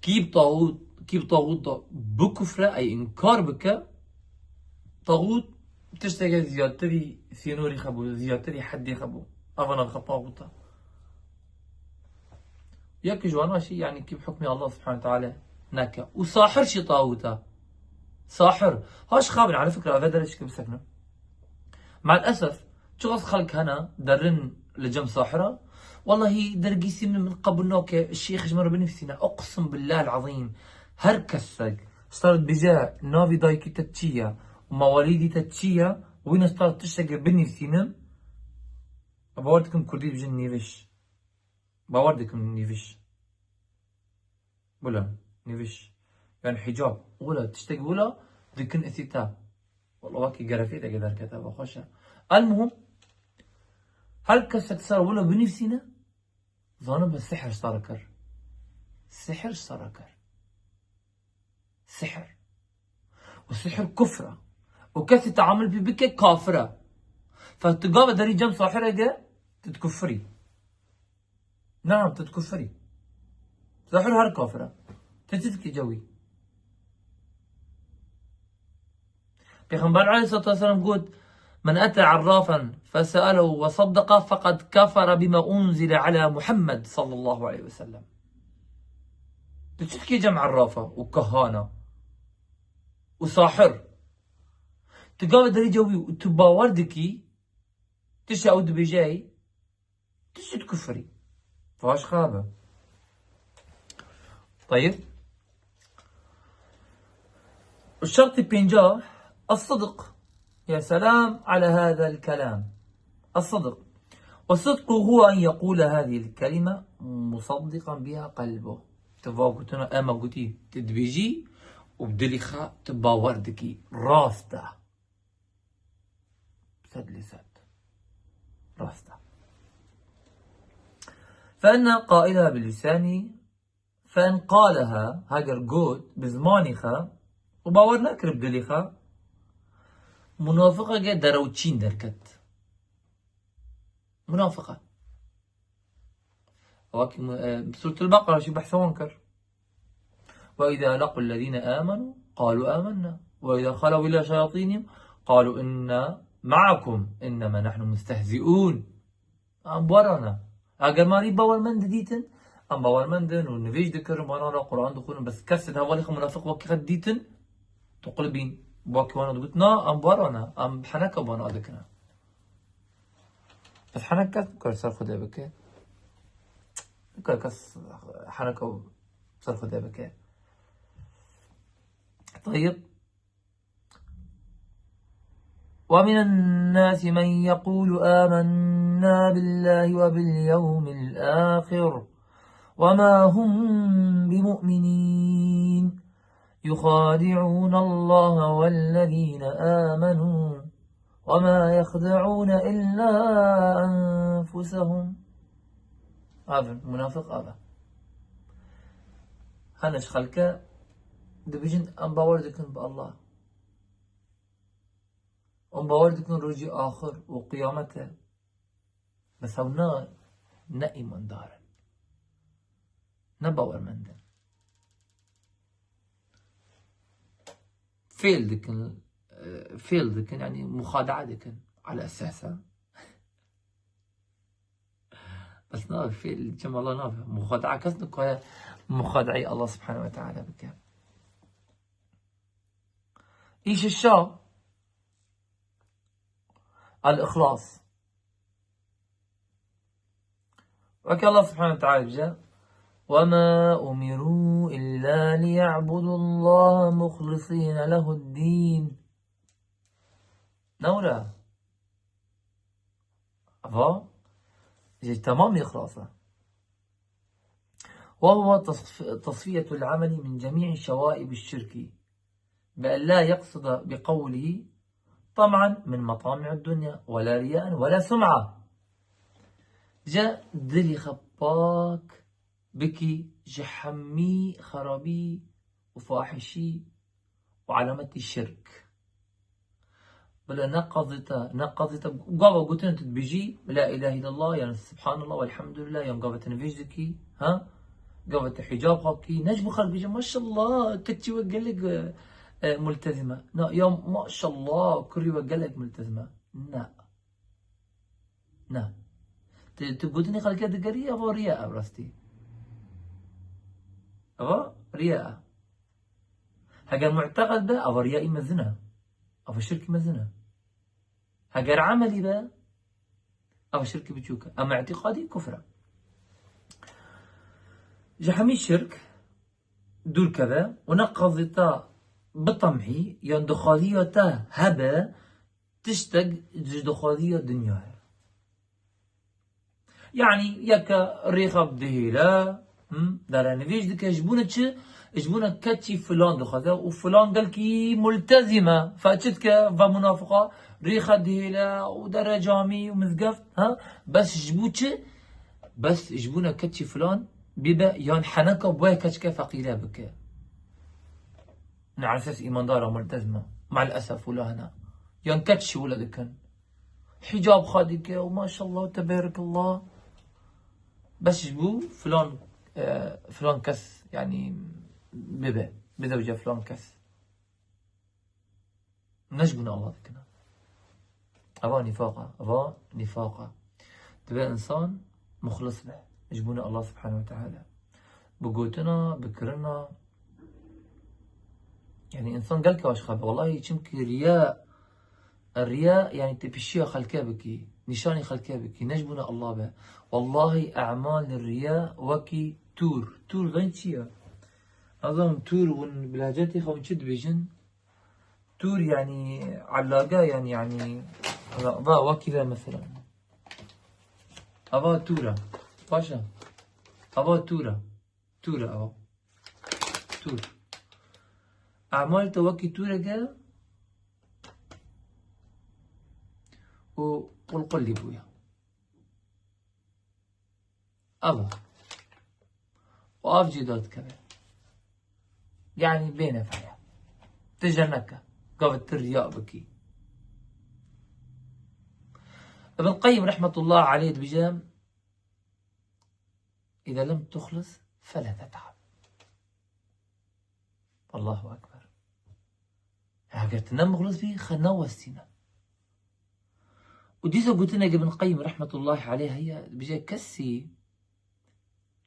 Kî bi taxût, kî bi taxût de bikufre, ey înkar bike, taxût tişteke ziyadtirî sînorî xebû, ziyadtirî heddê xebû. Ev navxe taxût e. Yek ji wana jî, yanî kî bi hukmê Allah subhanahu teala neke. Û sahir jî taxût e. Sahir. Haş xabin, ala fikra, eve dere çike bisekine. Maalesef, çiqas xelk hene, derin li cem sahira. Wellahî dergîsî min, min qebûl nake, şêx ji min re binivîsîne. Uqsim billahil azîm. Her kesek, sar dibêje, navî dayikî te çi ye? Mewalîdî te çi ye? Wî ne star tiştekê binivîsînin. Bawer dikim kurdî dibêjin nîviş. Bawer dikim nîviş. Wila, nîviş. Yani hicab. Wila, tiştek wila dikin îsî te. Wala wekî gerefî te derkete, be xweş e. Elmuhim, her kesek ser wila binivîsîne, zanibe sihir sar kir. Sihir sar kir. Sihir. Û sihir kufr e. Û kesî teamul pê bike kafir e. Fe tu gava derî cem sahireke, tu dikufirî. Naam, tu dikufirî. Sahir her kafir e. Tu çi dikî cewî? Pêxember aleyhissalatu vesselam got, "Men ete arrafan feselehu ve saddaka fekad kefere bima unzile ala Muhammed sallallahu aleyhi ve sellem." Tu çi dikî cem arrafa û kahana û sahir? Tu gavê derî cewî û tu bawer dikî, tişta ew dibêje, tu çi dikufirî? Vaş xabe. Tayib. Şertî pênca, الصدق. يا سلام على هذا الكلام. الصدق. والصدق هو أن يقول هذه الكلمة مصدقا بها قلبه. Tu va gotina, ema gotî, tu dibêjî û bi dilî xwe tu bawer dikî. Rast e. Sed li sed. Rast e. فإن قائلها بلسانه فَاِنْ قَالَهَا, heger got bi zimanî xwe û bawer nekir bi dilî xwe, munafiqeke derewçîn derket. Munafiqe. Wekî mu-, e, Sûretul Beqera jî behsa wan kir. وَإِذَا لَقُوا الَّذِينَ آمَنُوا قَالُوا آمَنَّا وَإِذَا خَلَوْا إِلَى شَيَاطِينِهِمْ قَالُوا إِنَّا مَعَكُمْ إِنَّمَا نَحْنُ مُسْتَهْزِئُونَ. Em bawer ne. Eger me rî bawermend didîtin, em bawermend in û nivêj dikirin, wana re Quran dixwînin, bes kes di hevalê xwe munafiq wekî xwe didîtin, tu qulibîn, wekî wana digot, na, em bawer ne, em heneka wana dikin. Bes henek kes nikare ser Xwedê bike. Nikare kes heneka ser Xwedê bike. Tayyib. وَمِنَ النَّاسِ مَنْ يَقُولُ آمَنَّا بِاللَّهِ وَبِالْيَوْمِ الْآخِرِ وَمَا هُمْ بِمُؤْمِنِينَ يُخَادِعُونَ اللَّهَ وَالَّذِينَ آمَنُوا وَمَا يَخْدَعُونَ إِلَّا أَنْفُسَهُمْ. Ev in, munafiq ev e. Hene ji xelke dibêjin, em bawer dikin bi Allah. Em bawer dikin rojî axir û qiyamet e. Bes ew ne, ne îmandar in. Ne bawermend in. Fêl dikin, e, fêl dikin, yani muxadaa dikin. Ala esasa. Bes nabe fêl, çima Allah nabe? Muxadaa kes nikare muxadaayê Allah subhanehu ve teala bike. Îş şa, el-îxlas. Weke Allah subhanehu ve teala dibêje, وَمَا أُمِرُوا إِلَّا لِيَعْبُدُوا اللَّهَ مُخْلِصِينَ لَهُ الدِّينَ. Ne wira? Eva, ji temamî îxlas e. وهو تصف-، تصفية العمل من جميع شوائب الشرك، بأن لا يقصد بقوله طمعا من مطامع الدنيا ولا رياء ولا سمعة. Ji dilî xwe pak bikî ji hemî xerabî û fahişî û alametî şirk. Bila ne qazê te, ne qazê te, gava gotinê tu dibêjî, La ilahe illallah, yan Subhanallah, Velhamdülillah, yan gava tu nivêj dikî, ha? Gava tu hicab xwe kî, ne ji bo xelk bêje, Maşallah, keçî we gelek, e, e, multezim e. Na, ya Maşallah, kurî we gelek multezim e. Na. Na. Tu, tu gotinê xelkê digerî, eva riya e rastî. Eva riya e. Heger mu'teqed be, eva riyayî mezin e. Eva şirkî mezin e. Heger emelî be, eva şirkî biçûk e. Ema îtîqadî kufr e. Ji hemî şirk dûr keve û ne qazê te bitemhî, yan dixwaziya te hebe, tiştek ji dixwaziya dinyayê. Yanî yeke rêxa dihêle, him, derenivêj dike, ji bo ne çi? Ji bo ne keçî filan dixwaze û filan gelkî multezîm e. Fe çi dike? Ve munafiqa rêxa dihêle û dere camî û mizgeft, ha? Bes ji bo çi? Bes ji bo ne keçî filan bibe, yan heneka bi wê keçke feqîre bike. Ne'esas îmandara multezim e. Ma'l esef wila hene. Yan keç wila dikin. Hicab xwe dike û maşallah, tebarekallah. Bes ji bo filan, e, filan kes, yani, bibe. Bizewce filan kes. Ne ji bo ne Allah dikine. Eva nîfaq e. Eva nîfaq e. Divê insan muxlis be. Ji bo ne Allah subhanehu ve teala. Bi gotina, bi kirina. Yani insan gelkî aşiq be. Wellahî çimkî riya, riya yani tepişiya xelke bikî. Nîşanî xelke bikî. Ne ji bo ne Allah be. Wellahî e'mal riya wekî tûr. Tûr ben çi ye? Azam tûr hûn bi lehcetê xwe hûn çi dibêjin? Tûr yani, ellage yani, yani, va, va, wekî ve mesela. Ava tûr e. Baş e. Ava tûr e. Tûr e ava. Tûr. Emal te wekî tûreke û qulqulî bûye. Ava. û av jî dadikeve. Yanî bê nefeya. Tije neke. Gavê tu riya bikî. Ibn Qayyim rahmetullah aleyh dibêje, "Îza lem tuxlis fela tet'ab." Allahu Ekber. Eger tu ne muxlis bî, xwe newestîne. Û dîsa gotinek Ibn Qayyim rahmetullahi aleyh heye, dibêje, kesî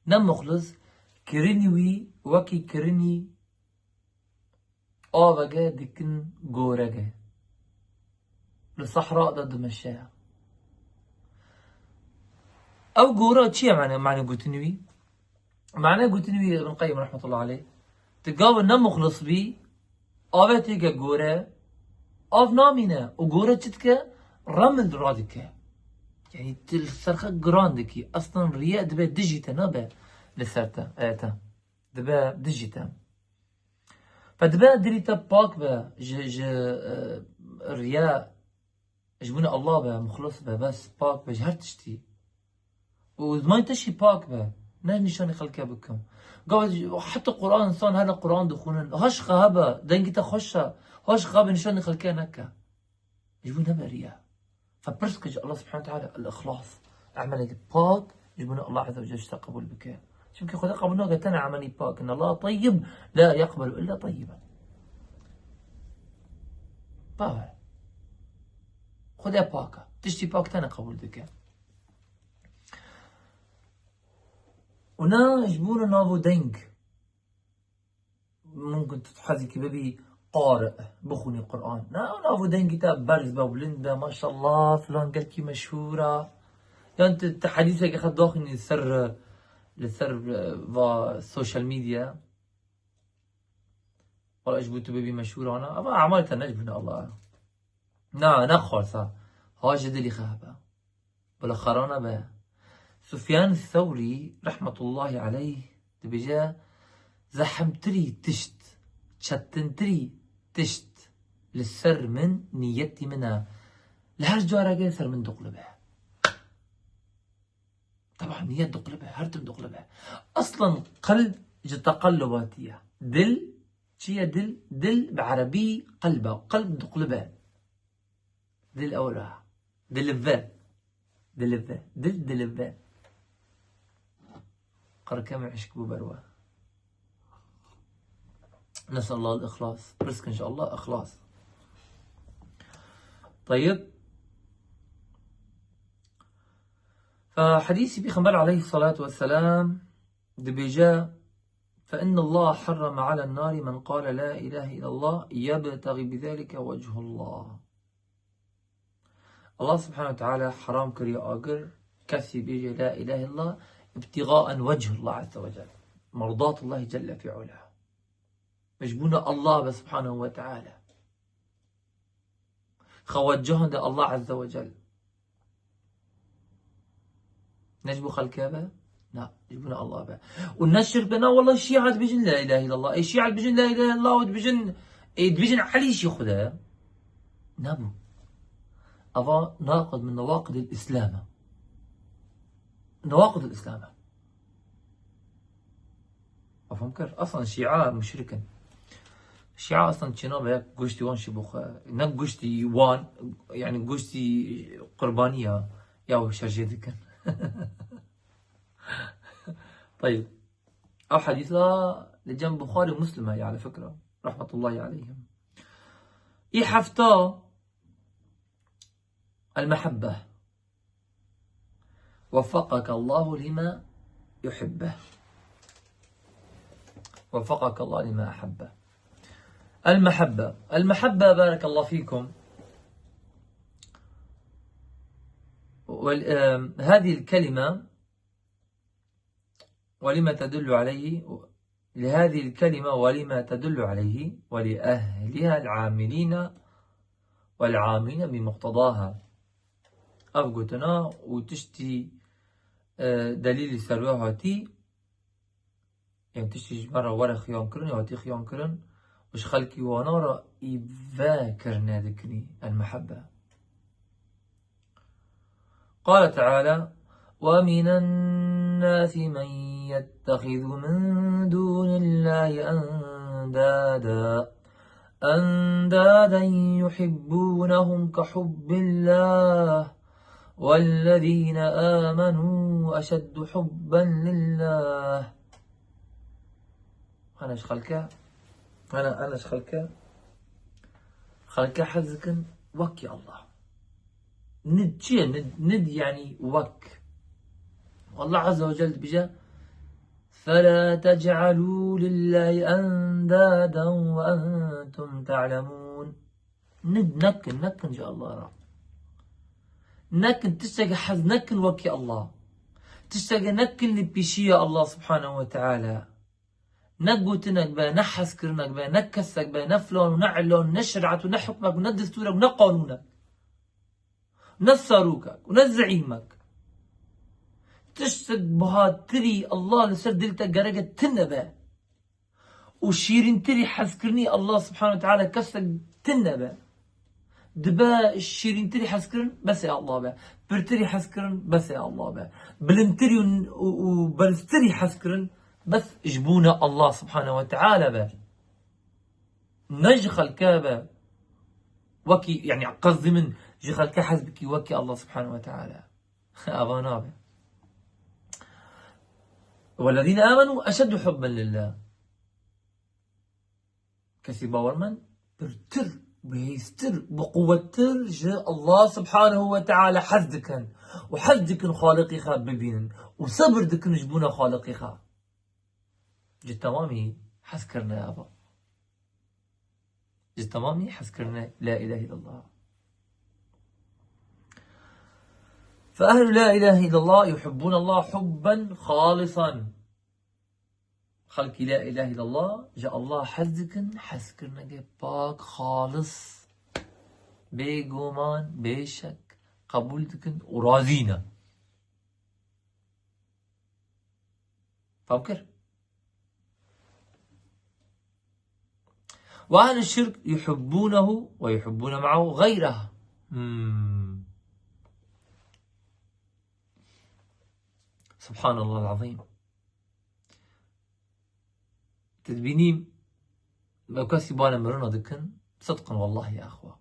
ne muxlis, kirinî wî wekî kirinî avege dikin gorege. Li sehra de dimeşe. Ew gora çi ye mane, mane gotinî wî? Mane gotinî wî Ibn Qayyim rahmetullah aleyh. Tu gavê ne muxlis bî, avê têke gore, av namîne û gore çi dike? Remil radike. Yanî tu li ser xwe giran dikî. Aslan riye dibe dijî te, nabe li ser te, e, te. Dibe dijî te. Fe dibe dilî te pak be, ji, ji, e, riye, ji bo ne Allah be, muxlis be, bes pak be, ji her tiştî. Û zimanê te jî pak be. Ne nîşanî xelkê bikim. Gava heta Quran, însan hene Quran dixwînin. Haş xwe hebe, dengî te xweş e. Haş xwe hebe, nîşanî xelkê neke. Ji bo nebe riya. Fe pirs ke ji Allah subhanahu ve teala el-îxlas. Emelekî pak, ji bo ne Allah azze ve celle ji te qebûl bike. Çimkî Xwedê qebûl nake tene emelî pak. Inna Allah tayyib, la yeqbelu illa tayyiben. Bawer. Xwedê pak e. Tiştî pak tene qebûl dike. Û na ji bo ne nav û deng. Mumkin tu hezî kî bibî qari, bixwînî Quran. Na, nav û dengî te berz be, bilind be, maşallah, filan gelkî meşhûr e. Yan tu, tu hedîsekê xwe daxînî li ser, li ser, e, va social media. Wala ji bo tu bibî meşhûr ana. Eva emal te ne ji bo ne Allah. Na, ne xalsa. Ha ji dilî xwe hebe. Bila xera nebe. Sufyan Thewrî rahmetullahi aleyh dibêje, zehemtirî tişt, çetintirî tişt li ser min niyetî min e. Li her carekê ser min diqlibe. Teban niyet diqlibe, her tim diqlibe. Aslan qelb ji teqellubatî ye. Dil, çi ye dil? Dil bi erebî qelb e. Qelb diqlibe. Dil ewla. Dilive. Dilive. Dil dilive. Qirkem îşk bû ber we. Nes'elullah el-îxlas. Pirs kin ji Allah îxlas. Tayyib. Fe hedîsî Pêxember aleyhissalatu vesselam dibêje, فإن الله حرم على النار من قال لا إله إلا الله يبتغي بذلك وجه الله. Allah subhanahu ve teala heram kiriye agir, kesî bêje la ilahe illallah, ibtigaen wecihullah azze ve celle. Merdatullahi celle fi ula. Ji bo ne Allah be subhanahu ve teala. Xwe wecihande Allah azze ve celle. Ne ji bo xelkê be? Na, ji bo ne Allah be. Û ne şirk be, na, wallah, Şîa dibêjin la ilahe illallah. Ê Şîa dibêjin la ilahe illallah û dibêjin, ê dibêjin Elî jî Xuda. Nebû. Eva naqid min newaqidil Îslam e. Newaqidil Îslam e. Feham kir? Aslan Şîa muşrik in. Şîa aslan çênabe, yek goştî wan şî bixwe. Ne goştî wan, yani goştî qurbanî ya, ya şerjê dikin. Tayyib. Ev hedîsa li cem Buxarî û Muslim e, ya li fikra. Rahmetullahi aleyhim. Î hefta, el-mehebbe. وفقك الله لما يحبه. وفقك الله لما أحبه. المحبة. المحبة، بارك الله فيكم. وال-، آم، هذه الكلمة ولما تدل عليه، لهذه الكلمة ولما تدل عليه ولأهلها العاملين والعاملين بمقتضاها. Ev gotina û tiştî, e, delîlî ser we hatî, yani tiştî ji me re were xiyan kirin, ya hatî xiyan kirin, û ji xelkî wana re î ve kirine dikinî, el-mehebbe. قال تعالى: ومن الناس من يتخذ من دون الله أندادا، أندادا يحبونهم كحب الله والذين آمنوا أشد حبا لله. Hene ji xelke, hene, hene ji xelke, xelke hez dikin wekî Allah. Nid çi ye? Nid, nid yani wek. Allah Azze ve Celle dibêje, فَلَا تَجْعَلُوا لِلَّهِ أَنْدَادًا وَأَنْتُمْ تَعْلَمُونَ. Nid nekin, nekin ji Allah re. Nekin, tiştekî hez nekin wekî Allah. Tiştekî nekin li pêşiya Allah Subhanehu ve Teala. Ne gotinek be, ne hezkirinek be, ne kesek be, ne filan û ne ilan, ne şeriat û ne hukmek û ne destûrek û ne qanûnek. Ne serokek û ne zeîmek. Tiştek bihatirî Allah li ser dil te gereke tune be. Û şîrîntirî hezkirinî Allah Subhanahu ve Teala kesek tune be. Dibe şîrîntirî hezkirin besê Allah be. Pirtirî hezkirin besê Allah be. Bilindtirî û, û, û berztirî hezkirin bes ji bûna Allah Subhanahu ve Teala be. Ne ji xelke be. Wekî, yani qezdî min ji xelke hez bikî wekî Allah Subhanahu ve Teala. Ava nabe. وَالَّذِينَ آمَنُوا أَشَدُّ حُبًّا لِلّٰهِ. Kesî bawermend pirtir, bihêztir, biquwettir ji Allah Subhanahu ve Teala hez dikin. Û hez dikin Xaliqî xwe bibînin. Û sebir dikin ji bûna Xaliqî xwe. Ji temamî hezkirine ava. Ji temamî hezkirine La ilahe illallah. فأهل لا إله إلا الله يحبون الله حبا خالصا. Xelkî La ilahe illallah ji Allah hez dikin, hezkirineke pak, xalis, bêguman, bêşek, qebûl dikin û razî ne. Fam kir? وأهل الشرك يحبونه ويحبون معه غيره. Hmm. Subhanallahul azîm. Tu dibînî, ew kesî bane mirina dikin, sidqin wellahî ya xwe.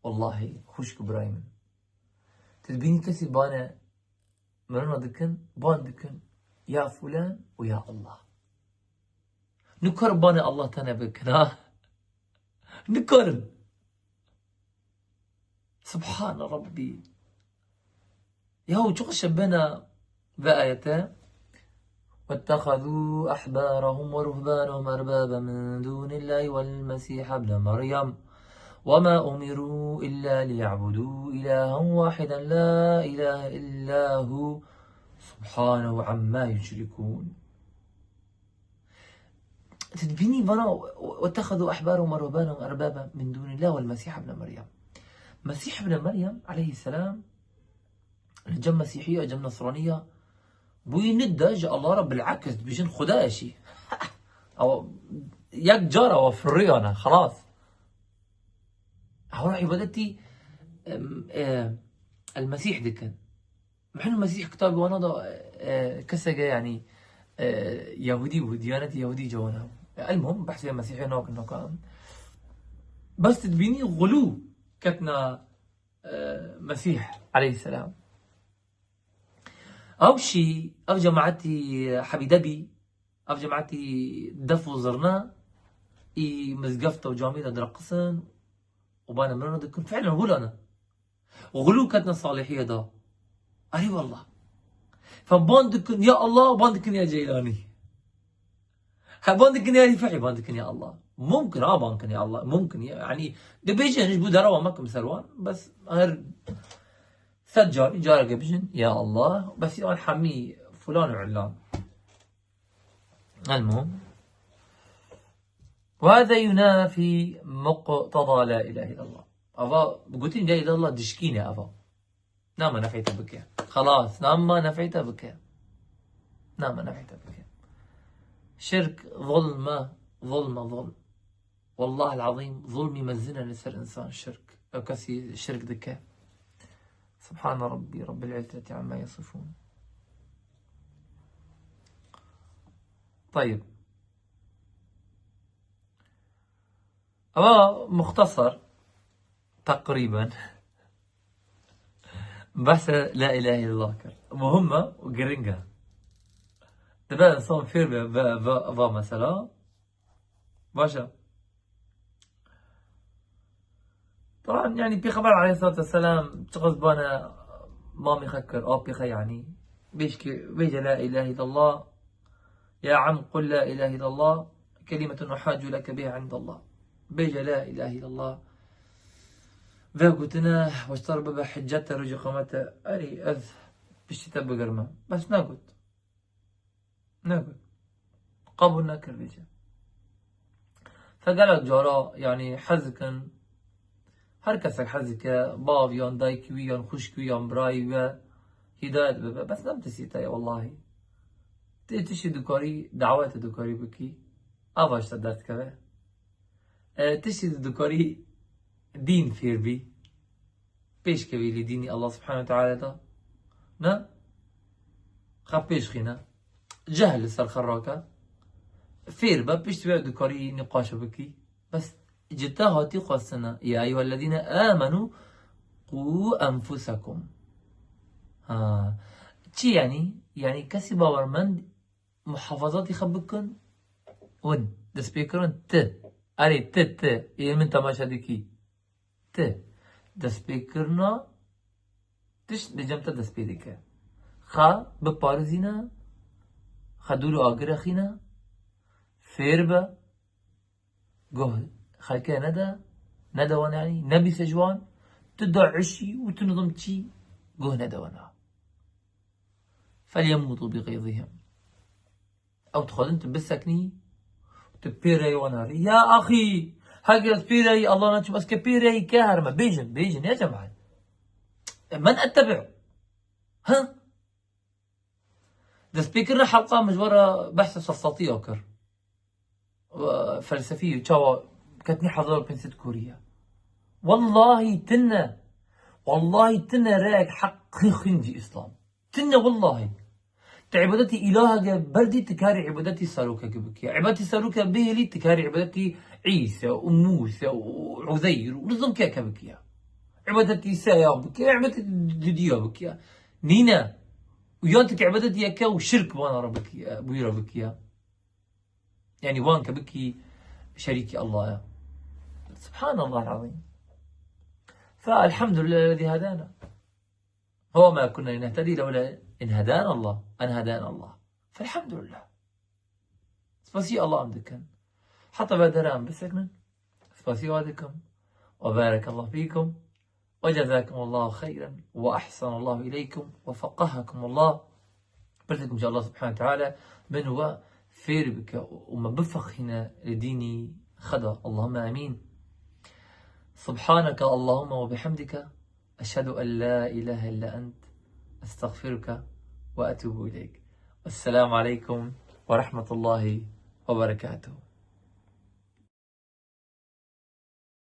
Wellahî, xwişk û birayê min. Tu dibînî kesî bane mirina dikin, ban dikin, ya fulan û ya Allah. Nikarin banê Allah tene bikin, ha? Nikarin. Subhane Rabbî. Yahu çiqas şebena ve ayete. واتخذوا أحبارهم ورهبانهم أربابا من دون الله والمسيح ابن مريم وما أمروا إلا ليعبدوا إلها واحدا لا إله إلا هو سبحانه عما يشركون. Tu dibînî vana, واتخذوا أحبارهم ورهبانهم أربابا من دون الله والمسيح ابن مريم. Mesîh ibn Meryem aleyhisselam li cem Mesîhiya, cem Nesraniya, bûyî nid de ji Allah re bil'eks dibêjin Xuda ye şî. Ew yek cara we firriyane, xelas. Ew îbadetî, em, e, El Mesîh dikin. Mihn Mesîh kitabê wana da, e, keseke, yanî, e, Yahudî bû, diyanetî Yahudî cewana. E, elmuhim, behsê Mesîhê nakin, nakin. Bes tu dibînî xulû ketna, e, Mesîh aleyhisselam. Ew şî, ev cemaetî hebîdebî, ev cemaetî def û zirna, î mizgefta û camî de direqisin û bane mirana dikin, fiilen hûlane. Xulû ketine salihiyê de. Erê wallah. Fe ban dikin ya Allah, ban dikin ya Ceylanî. He ban dikin ya Rîfaî, ban dikin ya Allah. Mumkin ha ban kin ya Allah. Mumkin ya. Yanî dibêjin ji bo derewa mekim ser wan. Bes her sed carî careke bijin ya Allah. Bes ya hemî fulan û illan. Elmuhim. وهذا ينافي مقتضى لا إله إلا الله. Ava gotin la ilahe illallah dişkîne ava. Nama nef'ê te bike. Xelas, nama nef'ê te bike. Nama nef'ê te bike. Şirk, zulme, zulme, zulm. Wallahil azîm, zulmî mezin e li ser însan şirk. Ew kesî şirk dike. Subhane Rabbî, Rabbil îzzeti amma yasifûn. Tayib. Ama muxtasar, teqrîben, behsa la ilahe illallah kir. Muhim e û giring e. Dibe insan fêr be, be, be, va mesela. Baş e. Taban, yani, Pêxember aleyhissalatu vesselam çiqas bana mamê xwe kir, apê xwe, yani. Bêjke, bêje la ilahe illallah. Ya am, qul la ilahe illallah, kelimetun uhaccu leke biha indallah. Bêje la ilahe illallah. Ve gotine, weştar bibe hicete rojê qiyamete. Erê, ez piştî te bigirme. Bes negot. Negot. Qebûl nekir bêje. Fe gelek cara, yani, hez dikin, her kesek hez dike, bav yan dayikî wî, yan xwişkî wî, yan birayî we hîdayet bibe. Bes ne bi tisî te ye, wellahî. Tê tiştî dikarî, dawetê dikarî bikî, ava ji te derdikeve. E, tiştî dikarî dîn fêr bî. Pêşkevî li dînî Allah Subhanahu Teala da. Ne? Xwe pêş xîne. Cehl li ser xwe rake. Fêr be, piştî wê dikarî nîqaşê bikî. Bes ji te hatî xwestine. Ya eyyuhellezîne amenû qû enfusekum. Ha. Çi yani? Yani kesî bawermend muhafazatî xwe bikin. Win. Destpêkirin ti. Erê ti, ti. Ê min temaşe dikî. Ti. Destpêkirina tişt li cem te dest pê dike. Xwe biparêzîne, xwe dûr û agir xîne, fêr be, guh xelkê nede, nede wan, yani, nebîse ji wan, tu daişî û tu nizam çi, guh nede wana. فليموتوا بغيظهم. Ew dixwazin tu biseknî, tu pêreyî wan herî. Ya axî, heger ez pêreyî Allah naçim, ez ke pêreyî ke herime. Bêjin, bêjin, ya cemaet. E, men ettebi'u. Ha? Destpêkirina helqa min ji we re behsa sefsatiya kir. Felsefî çawa ketnî hezar û pênc sed koriya. Wellahî tine. Wellahî tine reyek heqî xwîn cî Îslam. Tine wellahî. Tu îbadetî îlaheke berdî, tu karî îbadetî serokekî bikiya. Îbadetî serokê bihêlî, tu karî îbadetî Îse û Mûse û Uzeyr û nizam keke bikiya. Îbadetî seya bikiya, îbadetî didiya bikiya. Nîne. Û yan tu ki îbadetî yeke û şirk wana re bikiya, bûyî re bikiya. Yani wan ke bikî şerîkî Allah ya. Subhanallah azîm. Fe elhamdülillahillezî hedana. Ve ma kunna linahtedî lewla en hedana Allah. En hedana Allah. Fe elhamdülillah. Spasî Allah em dikin. Heta ve dere em biseknin. Spasî wa dikim. Ve barekallahu fîkum. وجزاكم الله خيرا وأحسن الله إليكم وفقهكم الله. Pirs dikim ji Allah Subhanahu Teala min we fêr bike û me bifeqîne li dînî Xweda. Allahümme amîn. سبحانك اللهم وبحمدك، أشهد أن لا إله إلا أنت، أستغفرك وأتوب إليك. السلام عليكم ورحمة الله وبركاته.